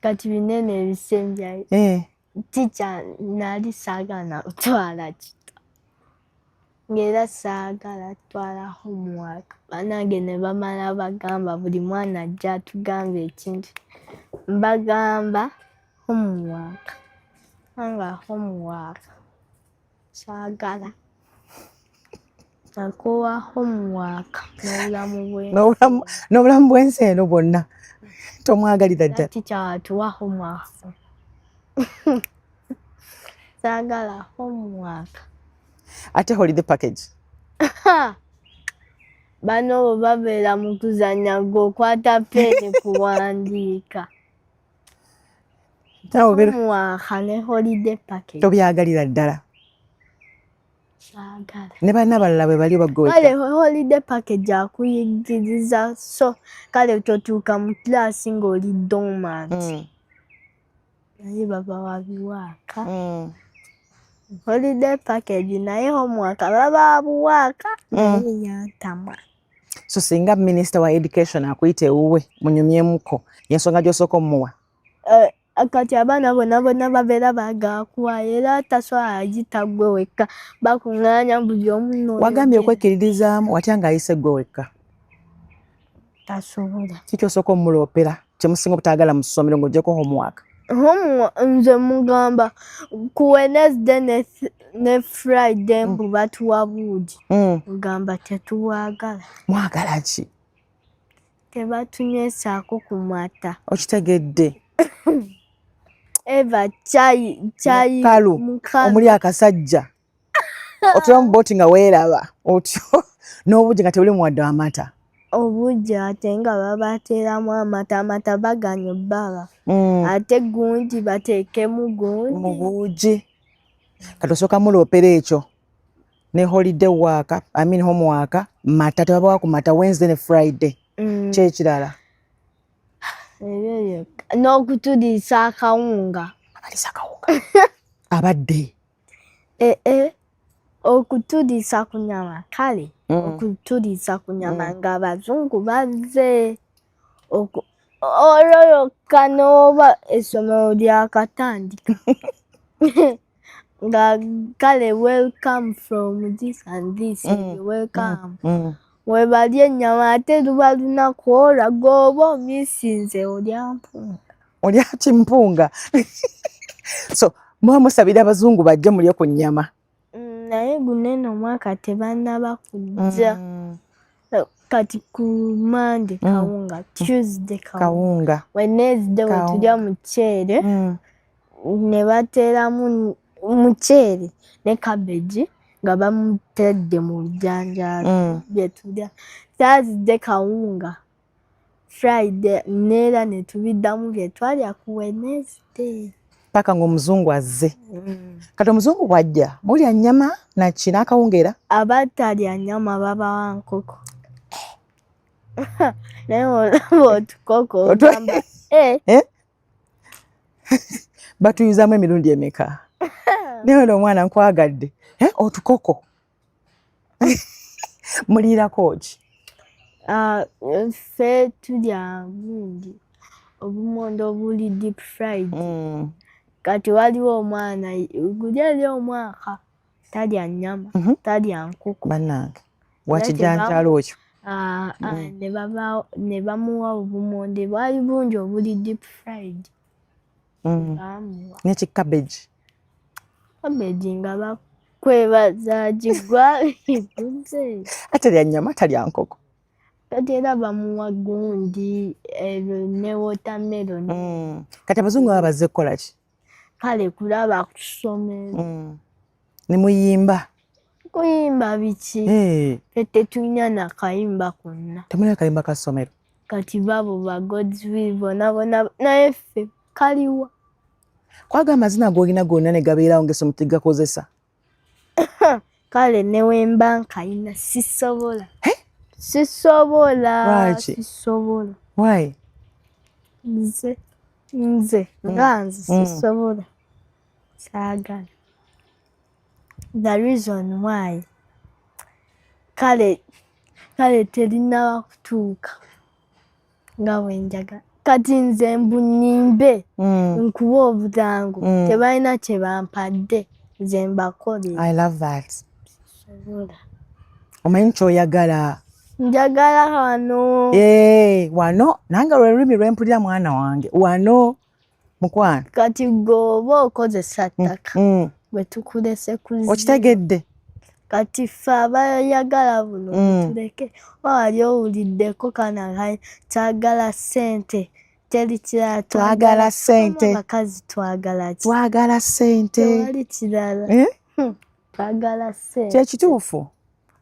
Speaker 2: Kati binene ebisembyayo. Teacher nali saagala nakutwala kita. Ng'era saagala twala homework. Bannange ne bamala bagamba buli mwana ajja atugamba ekintu. Mbagamba homework. Nga homework saagala. Nakoowa homework n'obulamu bw'ensi.
Speaker 1: N'obulamu bw'ensi eno bwonna tomwagalira ddala.
Speaker 2: Teacher atuwa homework. Saagala homework.
Speaker 1: Ate holiday package?
Speaker 2: Bano bo babeera mu kuzannya, gwe okwata peeni kuwandiika. Homework ne holiday package.
Speaker 1: Tobyagalira ddala.
Speaker 2: Saagala.
Speaker 1: Ne banna abalala bwe bali oba gwe?
Speaker 2: Kale holiday package akuyigiriza, so kale totuuka mu kilaasi ng'oli dormant. Naye babawa biwaaka. Holiday package, naye homework baba buwaaka, naye yantama.
Speaker 1: So singa minisita wa education akuyita ewuwe munyumyemuko, yensonga gy'osooka omumuwa?
Speaker 2: Kati abaana bonna bonna babeera baagala kuwaayo, era tasobola ayita gwe wekka, bakuŋŋaanya buli omu n'oyogera.
Speaker 1: Wagambye okwekkiririzaamu watya ng'ayise gwe wekka?
Speaker 2: Tasobola.
Speaker 1: Ki kyosooka omuloopera kyemusinga obutaagala mu ssomero ng'oggyeko homework?
Speaker 2: Homework nze mugamba ku Wednesday ne Friday mbu batuwa buugi. Mugamba tetuwaagala.
Speaker 1: Mwagala ki?
Speaker 2: Tebatunywesaako ku mata.
Speaker 1: Okitegedde.
Speaker 2: Eva chai chai.
Speaker 1: Mukalu.
Speaker 2: Mukalu.
Speaker 1: Omuli akasajja otula mu booti nga weeraba otyo n'obugi nga tebuli muwadde amata.
Speaker 2: Obugi ate nga babateeramu amata, amata baganya obbaba. Ate gundi bateekemu gundi.
Speaker 1: Mu buugi. Kati osooka muloopera ekyo ne holiday work, I mean homework, mata tebabawa ku mata Wednesday ne Friday. Kyekirala?
Speaker 2: Ebyo byokka. N'okutuliisa akawunga.
Speaker 1: Abaliisa akawunga abadde?
Speaker 2: Ee, okutuliisa ku nyama kale. Okutuliisa ku nyama ng'abazungu bazze. Olwo lwokka n'oba essomero lyakatandika. Nga kale welcome from this and this, welcome. We balya ennyama ate luba lunaku olwo gw'oba omisinze olya mpunga.
Speaker 1: Olya kimpunga. So muba musabira abazungu bajje mulye ku nnyama.
Speaker 2: Naye gunene omwaka tebannaba kujja. Kati ku Monday kawunga, Tuesday kawunga.
Speaker 1: Kawunga.
Speaker 2: Wednesday
Speaker 1: Kawunga.
Speaker 2: wetulya muceere ne bateeramu muceere ne cabbage nga bamutedde mu bijanjaalo bye tulya. Thursday kawunga, Friday neera ne tubiddamu bye twalya ku Wednesday.
Speaker 1: Paka ng'omuzungu azze. Kati omuzungu bw'ajja mulya nnyama naki n'akawunga era?
Speaker 2: Abatalya nnyama babawa nkoko. Naye olaba otukoko ogamba eh.
Speaker 1: Eh? Batuyuzaamu emirundi emeka? Naye ono omwana nkwagadde. Eh, otukoko. Muliirako ki?
Speaker 2: Ah, ffe tulya gundi obumondo obuli deep fried. Kati waliwo omwana guli eri omwaka talya nnyama, talya nkoko.
Speaker 1: Bannange, wakijanjaalo ekyo.
Speaker 2: Ah, ah, ne bamuwa obumonde bwali bungi obuli deep fried. Bamuwa.
Speaker 1: N'eki cabbage?
Speaker 2: Cabbage nga bakwebaza gigwa biguze.
Speaker 1: Atalya nnyama talya nkoko.
Speaker 2: Kati era bamuwa gundi ebyo ne watermelon.
Speaker 1: Kati abazungu baba bazze kukola ki?
Speaker 2: Kale kulaba ku ssomero.
Speaker 1: Ne muyimba?
Speaker 2: Kuyimba biki? Ffe tetulina na kayimba konna.
Speaker 1: Temulina kayimba ka ssomero?
Speaker 2: Kati babo ba Godswill bonna bonna, naye ffe kaliwa?
Speaker 1: Kwaga amazina g'olina gonna ne gabeerawo ng'essomo tegakozesa.
Speaker 2: Kale ne wemba nkayina sisobola. Sisobola.
Speaker 1: Lwaki?
Speaker 2: Sisobola.
Speaker 1: Why?
Speaker 2: Nze nga nze sisobola. Saagala. The reason why, kale terinaba kutuuka nga bwe njagala. Kati nze mbu nnimbe nkuba obutango, tebalina kye bampadde, nze mbakolera.
Speaker 1: I love that.
Speaker 2: Sobola.
Speaker 1: Omanyi kyoyagala.
Speaker 2: Njagala wano.
Speaker 1: Eh, wano nange lwe lulimi lwempulira, mwana wange, wano mukwano.
Speaker 2: Kati gwe oba okozesa ttaka, bwe tukulese ku zero.
Speaker 1: Okitegedde.
Speaker 2: Kati ffe abayagala buno, tuleke. Oba wali owuliddeko kana twagala ssente, teri kirala.
Speaker 1: Twagala ssente.
Speaker 2: Abakazi twagala ki?
Speaker 1: Twagala ssente.
Speaker 2: Tewali kirala.
Speaker 1: Eh?
Speaker 2: Twagala ssente.
Speaker 1: Kyekituufu,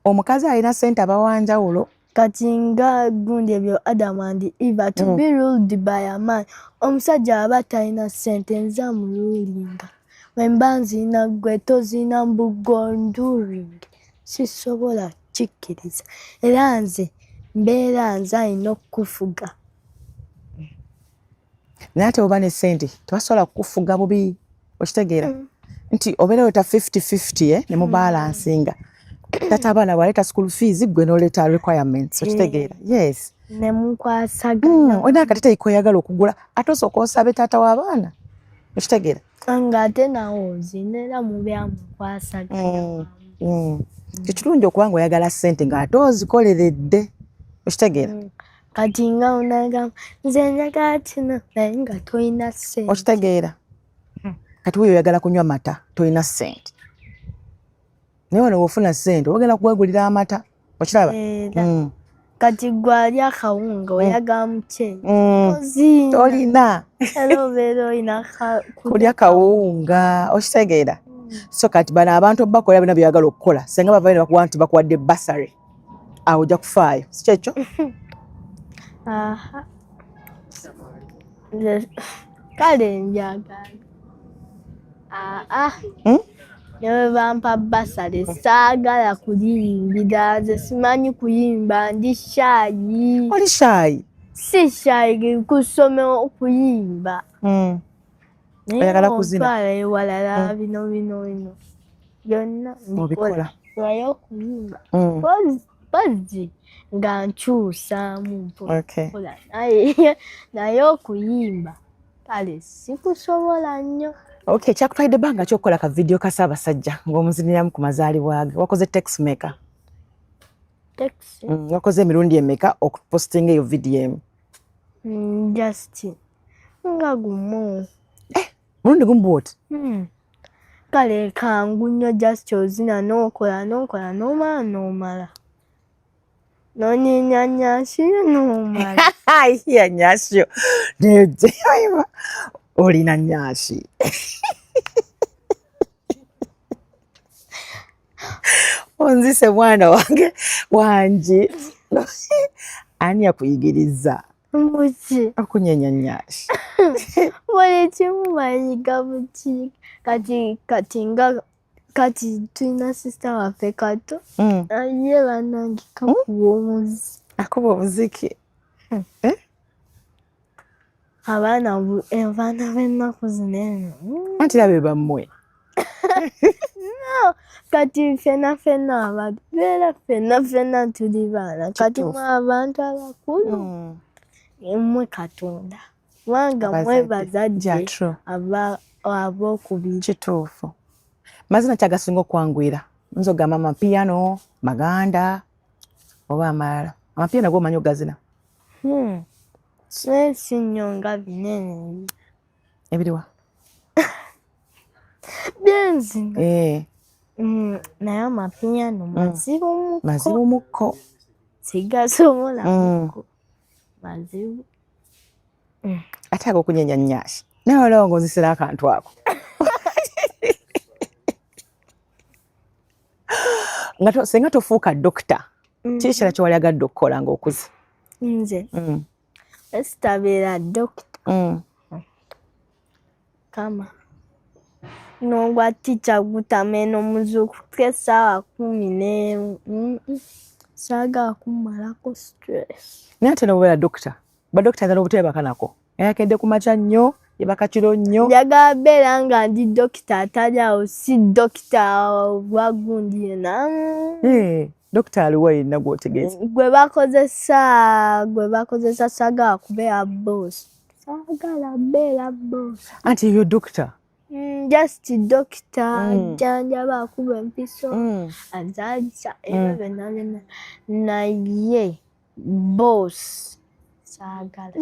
Speaker 1: omukazi alina ssente aba wanjawulo.
Speaker 2: Kati nga gundi ebyo Adam and Eva to be ruled by a man. Omusajja aba talina ssente, nze amurulinga. Bwe mba nzina, gwe tozina, mbugonduring, sisobola kikkiriza. Era nze mbeera nze alina okukufuga.
Speaker 1: Naye ate oba ne ssente tebasobola kukufuga bubi, okitegeera nti obeera oleta 50-50, eh, ne mubalansinga. Tata abaana bwaleeta school fees, gwe n'oleeta requirements, okitegeera? Yes.
Speaker 2: Ne mukwasaganya.
Speaker 1: Olina akateteyi koyagala okugula, ate osooka osabe taata w'abaana, okitegeera?
Speaker 2: Ng'ate nawe ozina, era mubeera mukwasaganya.
Speaker 1: Kikirungi okuba nga oyagala ssente ng'ate ozikoleredde, okitegeera?
Speaker 2: Kati nga onagamba nze njagala kino, naye nga tolina ssente.
Speaker 1: Okitegeera? Kati wuyo oyagala kunywa mata, tolina ssente, naye wano wofuna ssente ogenda kwegulira amata, okiraba?
Speaker 2: Era kati gwe ali akawunga, oyagala muceere, oziina.
Speaker 1: Tolina.
Speaker 2: Era obeera olina
Speaker 1: kulya kawunga, okitegeera? So kati bano abantu bakola byonna byeyagala okukola, senga bavayo ne bakuwa nti bakuwadde bursary, awo ojja kufaayo, si kyekyo?
Speaker 2: Aha. Kale njagala aa ne bwe bampa bursary, saagala kuliyimbira. Nze simanyi kuyimba, ndi shy.
Speaker 1: Oli shy?
Speaker 2: Si shy ku ssomero okuyimba. Naye
Speaker 1: Oyagala kuzina?
Speaker 2: ontwala ewalala, bino bino bino byonna mbikola.
Speaker 1: Obikola.
Speaker 2: Naye okuyimba, pozzi nga nkyusaamu mpola, naye okuyimba kale sikusobola nnyo.
Speaker 1: Okay, kyakutwalidde ebbanga ki okukola ka video ka Ssaabasajja ng'omuziniramu ku mazaalibwa ge? Wakoze takes meka?
Speaker 2: Takes?
Speaker 1: Wakoze emirundi emeka okupostinga eyo video emu?
Speaker 2: Just nga gumu.
Speaker 1: Mulundi gumu bwoti?
Speaker 2: Kale kangu nnyo, just ozina n'okola n'okola n'omala n'omala nonyinya nyasiyo n'omala.
Speaker 1: Ya nyasyo neyo, olina nyasi. Onzise mwana wange wangi. Ani yakuyigiriza
Speaker 2: Buki?
Speaker 1: okunyenya nyasi?
Speaker 2: Buli kimu bayiga buki. Kati nga kati tulina sister waffe kato, ye bannange kakuba omuzi.
Speaker 1: Akuba omuziki, eh?
Speaker 2: Abaana b'ennaku zino eno.
Speaker 1: Anti era be bammwe.
Speaker 2: No, kati ffenna ffenna abantu beera ffenna ffenna tuli baana. Kati mwe abantu abakulu, mmwe Katonda, kubanga mwe
Speaker 1: Abazadde.
Speaker 2: Bazadde
Speaker 1: Yeah, true.
Speaker 2: ab'okubiri.
Speaker 1: Kituufu. Mazina kyagasinga okwanguyira nza ogamba amapiano, maganda oba amalala? Amapiano gomanyi ogazina?
Speaker 2: Naye si nnyo nga binene.
Speaker 1: Ebiriwa?
Speaker 2: Byenzina.
Speaker 1: Eh.
Speaker 2: Naye amapiano mazibu muko.
Speaker 1: Mazibu mukko.
Speaker 2: Sigasobola muko, mazibu.
Speaker 1: Ate agokunyenya nyashi, naye waliwo nga onzisira akantu ako nga senga tofuuka dokita, kiki ekirala kyewali agadde okukola ng'okuze?
Speaker 2: Nze esitabeera dokita, kama nogwa tica gutama eno muzuukuke essaawa 11. Saagala kummalako stress.
Speaker 1: Naye ate nobubeera dokita, badokita ayinza n'obuteebaka nako, yayakedde ku makya nnyo. Yebaka kiro nnyo.
Speaker 2: Njagala beera nga ndi dokita atali awo, si dokita wa gundi yena.
Speaker 1: Eh, dokita aliwo yenna gw'otegeeza?
Speaker 2: Gwe bakozesa saagala kubeera boss, saagala beera boss.
Speaker 1: Anti eyo dokita.
Speaker 2: Just dokita ajjanjaba, akuba empiso, azaalisa, ebyo byonna byonna, naye boss saagala.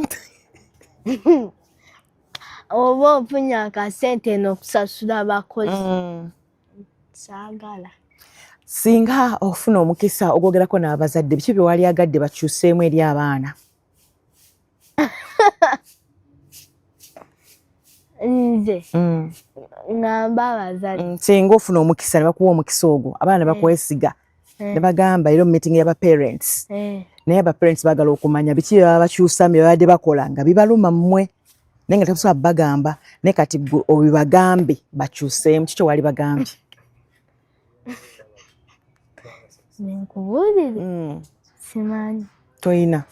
Speaker 2: Oba ofunye akasente n'okusasula abakozi, saagala.
Speaker 1: Singa ofuna omukisa ogwogerako n'abazadde, biki bye wali agadde bakyuseemu eri abaana?
Speaker 2: Nze ŋŋamba abazadde?
Speaker 1: Singa ofuna omukisa ne bakuwa omukisa ogwo, abaana bakwesiga ne bagamba era mu meeting y'aba parents, naye aba parents baagala okumanya biki bye baba bakyusamu bye babadde bakola nga bibaluma mmwe, naye nga tebasobola bagamba, naye kati gwe obibagambe bakyuseemu, kiki wali bagambye?
Speaker 2: Nkubuulire? Simanyi.
Speaker 1: Toyina?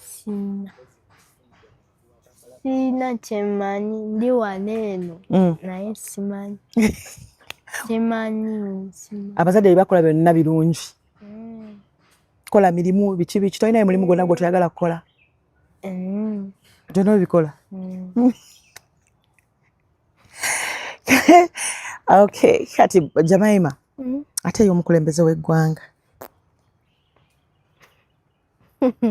Speaker 2: Siina kyemmanyi, ndi wano eno, naye simanyi, simanyi, simanyi.
Speaker 1: Abazadde bye bakola byonna birungi. Kola mirimu biki biki, tolinayo mulimu gwonna gwe toyagala kukola? Byonna obikola? Okay, kati Jamaima, ate ye omukulembeze w'eggwanga,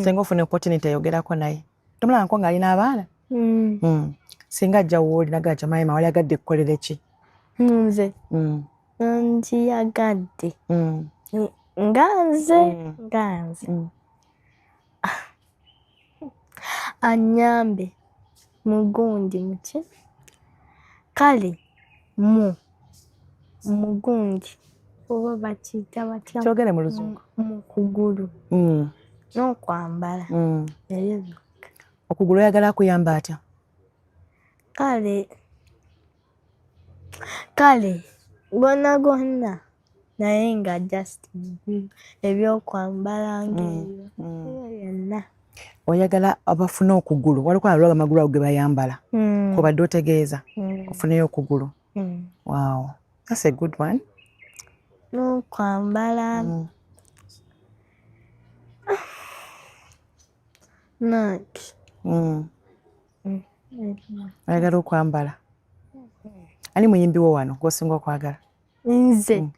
Speaker 1: singa ofuna opportunity eyogerako naye, tomulaba nko ng'alina abaana? Singa ajja wooli naga, "Jamaima, wali agadde kukolera ki?"
Speaker 2: Nze nkiyagadde nga nze anyambe mugundi muki, kale mu mugundi oba bakiyita batya?
Speaker 1: Kyogere mu Luzungu.
Speaker 2: Mu kugulu n'okwambala, ebyo byokka.
Speaker 1: Okugulu oyagala akuyamba atya?
Speaker 2: Kale gonna gonna, naye nga just mugulu, ebyokwambala ng'ebyo, ebyo byonna.
Speaker 1: Oyagala abafune okugulu, waliko abalwa amagulu ago ge bayambala, kobadde otegeeza ofuneyo okugulu? Wow, that's a good one.
Speaker 2: N'okwambala naki.
Speaker 1: Oyagala okwambala. Ani muyimbi wo wano gwosinga okwagala?
Speaker 2: Nze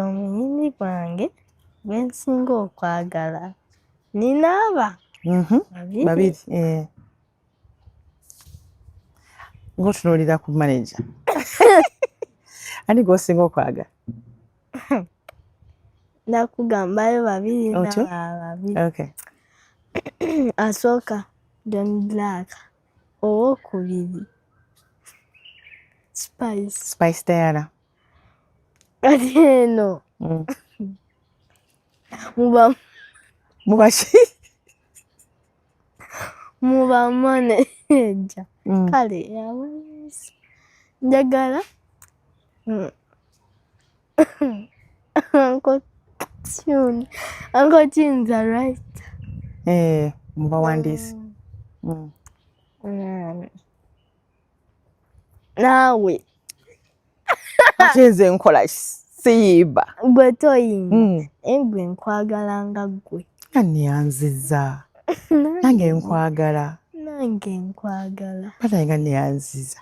Speaker 2: omuyimbi gwange gwe nsinga okwagala ninaaba babiri.
Speaker 1: Babiri, eh. Ng'otunuulira ku manager, ani gwosinga okwagala?
Speaker 2: Nakugambayo babiri.
Speaker 1: Otyo?
Speaker 2: N'abalala babiri.
Speaker 1: Okay.
Speaker 2: Asooka John Black, owokubiri Spice.
Speaker 1: Spice Diana.
Speaker 2: Kati eno muba
Speaker 1: Mubaki?
Speaker 2: Muba manager. Kale njagala Uncle Tune. Uncle Tune's a writer.
Speaker 1: Eh, mubawandiisi.
Speaker 2: Naawe?
Speaker 1: Ate nze nkola siyimba.
Speaker 2: Gwe toyimba? Naye gwe nkwagala nga ggwe.
Speaker 1: Nga neyanziza, nange nkwagala.
Speaker 2: Nange nkwagala.
Speaker 1: Banaye, nga neyanziza.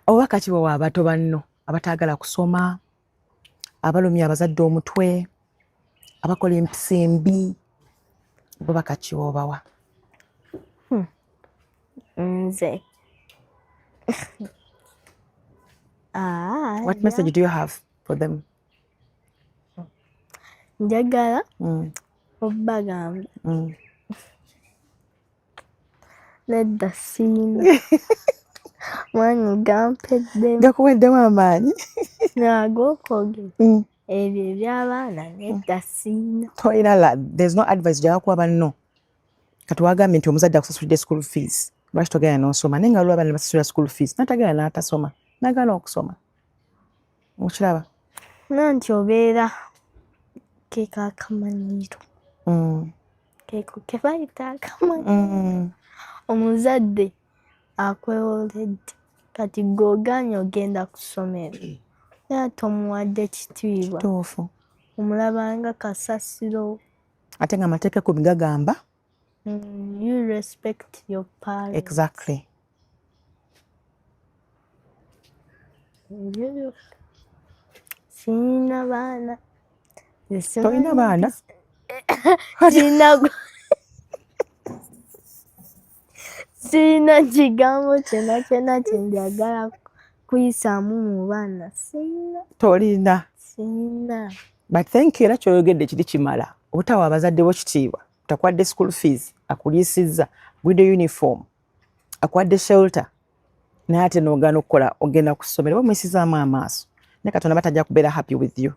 Speaker 1: Oba kati bwe abato banno abataagala kusoma, abalumya abazadde omutwe, abakola empisa embi, oba kaki obawa?
Speaker 2: Nze Ah,
Speaker 1: What message do you have for them?
Speaker 2: Njagala obbagamba nedda, siina maanyi gampeddemu.
Speaker 1: Gakuweddemu amaanyi?
Speaker 2: Ag'okwogera ebyo eby'abaana, nedda, siina.
Speaker 1: Toyina la, there's no advice gyakuwa banno? Kati wagambye nti omuzadde akusasulidde school fees, lwaki togenda n'osoma? Naye nga waliwo abaana basasulira school fees n'atagenda n'atasoma, n'agaana okusoma, okiraba?
Speaker 2: Nanti obeera ke kakamanyiro. Keko kebayita akamanyiro. Omuzadde akwewoledde kati gwe ogaanye ogenda ku ssomero naye ate omuwadde kitiibwa.
Speaker 1: Kituufu.
Speaker 2: Omulabanga kasasiro.
Speaker 1: Ate nga amateeka ekkumi gagamba
Speaker 2: You respect your parents.
Speaker 1: Exactly.
Speaker 2: Sirina baana.
Speaker 1: Tolina baana?
Speaker 2: Sirina kigambo kyonna kyonna kye njagala kuyisaamu mu baana. Sirina.
Speaker 1: Tolina.
Speaker 2: Sirina.
Speaker 1: But thank you, era kyoyogedde kiri kimala. Obutawa abazadde bo kitiibwa, takwadde school fees, akuliisizza, agudde uniform, akuwadde shelter, naye ate n'ogaana okukola ogenda ku ssomero bamuyisizaamu amaaso. Naye Katonda batajja kubeera happy with you.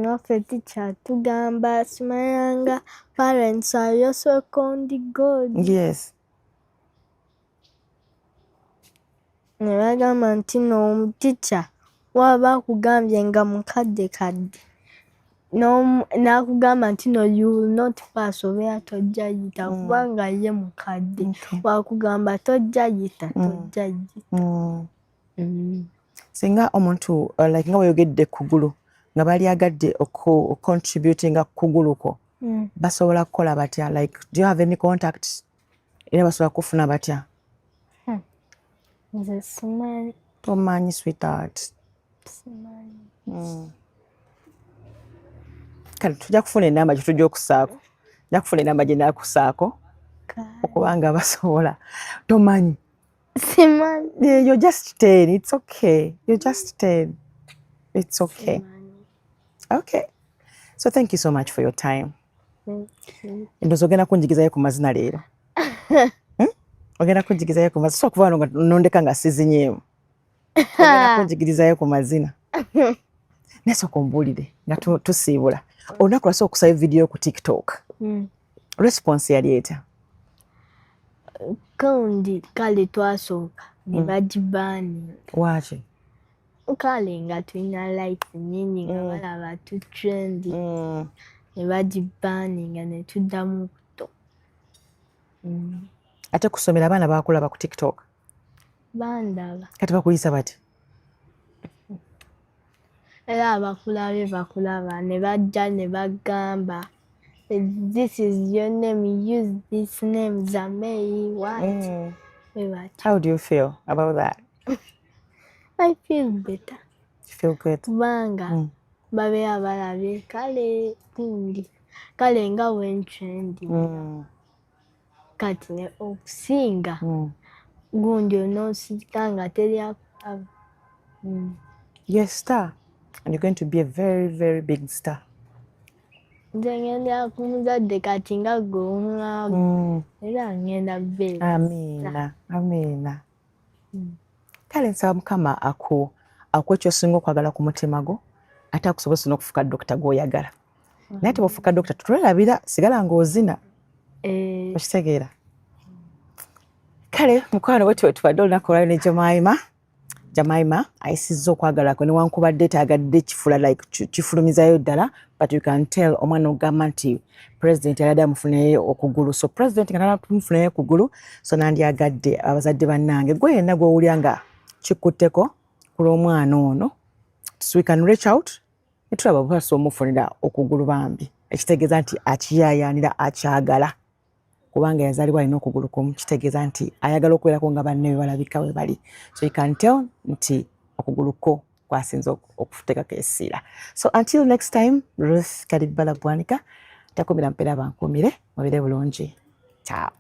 Speaker 2: Naffe teacher tugamba simanyanga parents are your second God.
Speaker 1: Yes.
Speaker 2: Ne bagamba nti no teacher waba akugambye nga mukadde kadde n'akugamba nti no you will not pass obeera tojja yita kubanga ye mukadde. Wakugamba tojja yita, tojja yita.
Speaker 1: Singa omuntu like nga weyogedde kugulu nga balyagadde ocontributinga kugulu kwo, basobola kukola batya? Like, do you have any contact? Era basobola kufuna batya?
Speaker 2: Nze simanyi.
Speaker 1: Tomanyi, sweetheart?
Speaker 2: Simanyi.
Speaker 1: Kale tujja kufuna enamba gye tujja okusaako. Nja kufuna enamba gye naakusaako okubanga basobola. Tomanyi?
Speaker 2: Simanyi.
Speaker 1: Yeah, you're just 10. It's okay. You're just 10. It's okay. Okay. So thank you so much for your time. Ndowooza ogenda kunjigizayo ku mazina leero. Ogenda kunjigizayo ku mazina. So okuva wano nga nondeka nga sizinyeemu. Ogenda kunjigirizayo ku mazina. Naye sooka ombuulire nga tusiibula. Olunaku lwasooka okusayo vidiyo ku TikTok. Response yali etya?
Speaker 2: Gundi kale twasooka ne bagibaani.
Speaker 1: Waaki?
Speaker 2: Kale nga tulina likes nnyingi nga balaba tu trend ne bagibaaninga ne tuddamu buto.
Speaker 1: Ate kusomera abaana bakulaba ku TikTok?
Speaker 2: Bandaba.
Speaker 1: Kati bakuyisa bati?
Speaker 2: Era abakulabye bakulaba ne bajja ne bagamba this is your name, use this name Zamei, what?
Speaker 1: How do you feel about that?
Speaker 2: I feel better.
Speaker 1: You feel good?
Speaker 2: Kubanga babeera balabye kale gundi kale nga bwentrending kati ne okusinga gundi onoosirika nga teri akulaba.
Speaker 1: You're a star and you're going to be a very, very big star.
Speaker 2: Nze ngenda ku muzadde kati nga gwe oŋŋamba era ngenda beera.
Speaker 1: Amiina, amiina. Kale nsaba Mukama akuwe ky'osinga okwagala ku mutima gwo ate akusobozesa n'okufuuka dokita gw'oyagala. Naye ate bw'ofuuka dokita tetwerabira sigala ng'ozina. Okitegeera? Kale mukwano bwe tuba tubadde olunaku olwaleero ne Jemima. Jemima ayisizza okwagala kwe newankubadde tayagadde kifula like kifulumizayo ddala, but you can tell omwana ogamba nti president yali amufunayo okugulu. So president nga tumufunayo okugulu, so nandyagadde abazadde bannange gwe yenna gw'owulira nga kikutteko ku lw'omwana ono, so we can reach out ne tulaba bwe basobola omufunira okugulu bambi, ekitegeeza nti akiyaayaanira akyagala kubanga yazaalibwa alina okugulu kumu, kitegeeza nti ayagala okubeerako nga banne bwe balabika we bali. So you can tell nti okugulu kwo kwasinze okuteekako essira. So until next time, Ruth Kalibbala Bwanika takumira mpeera bankuumire, mubeere bulungi. Ciao.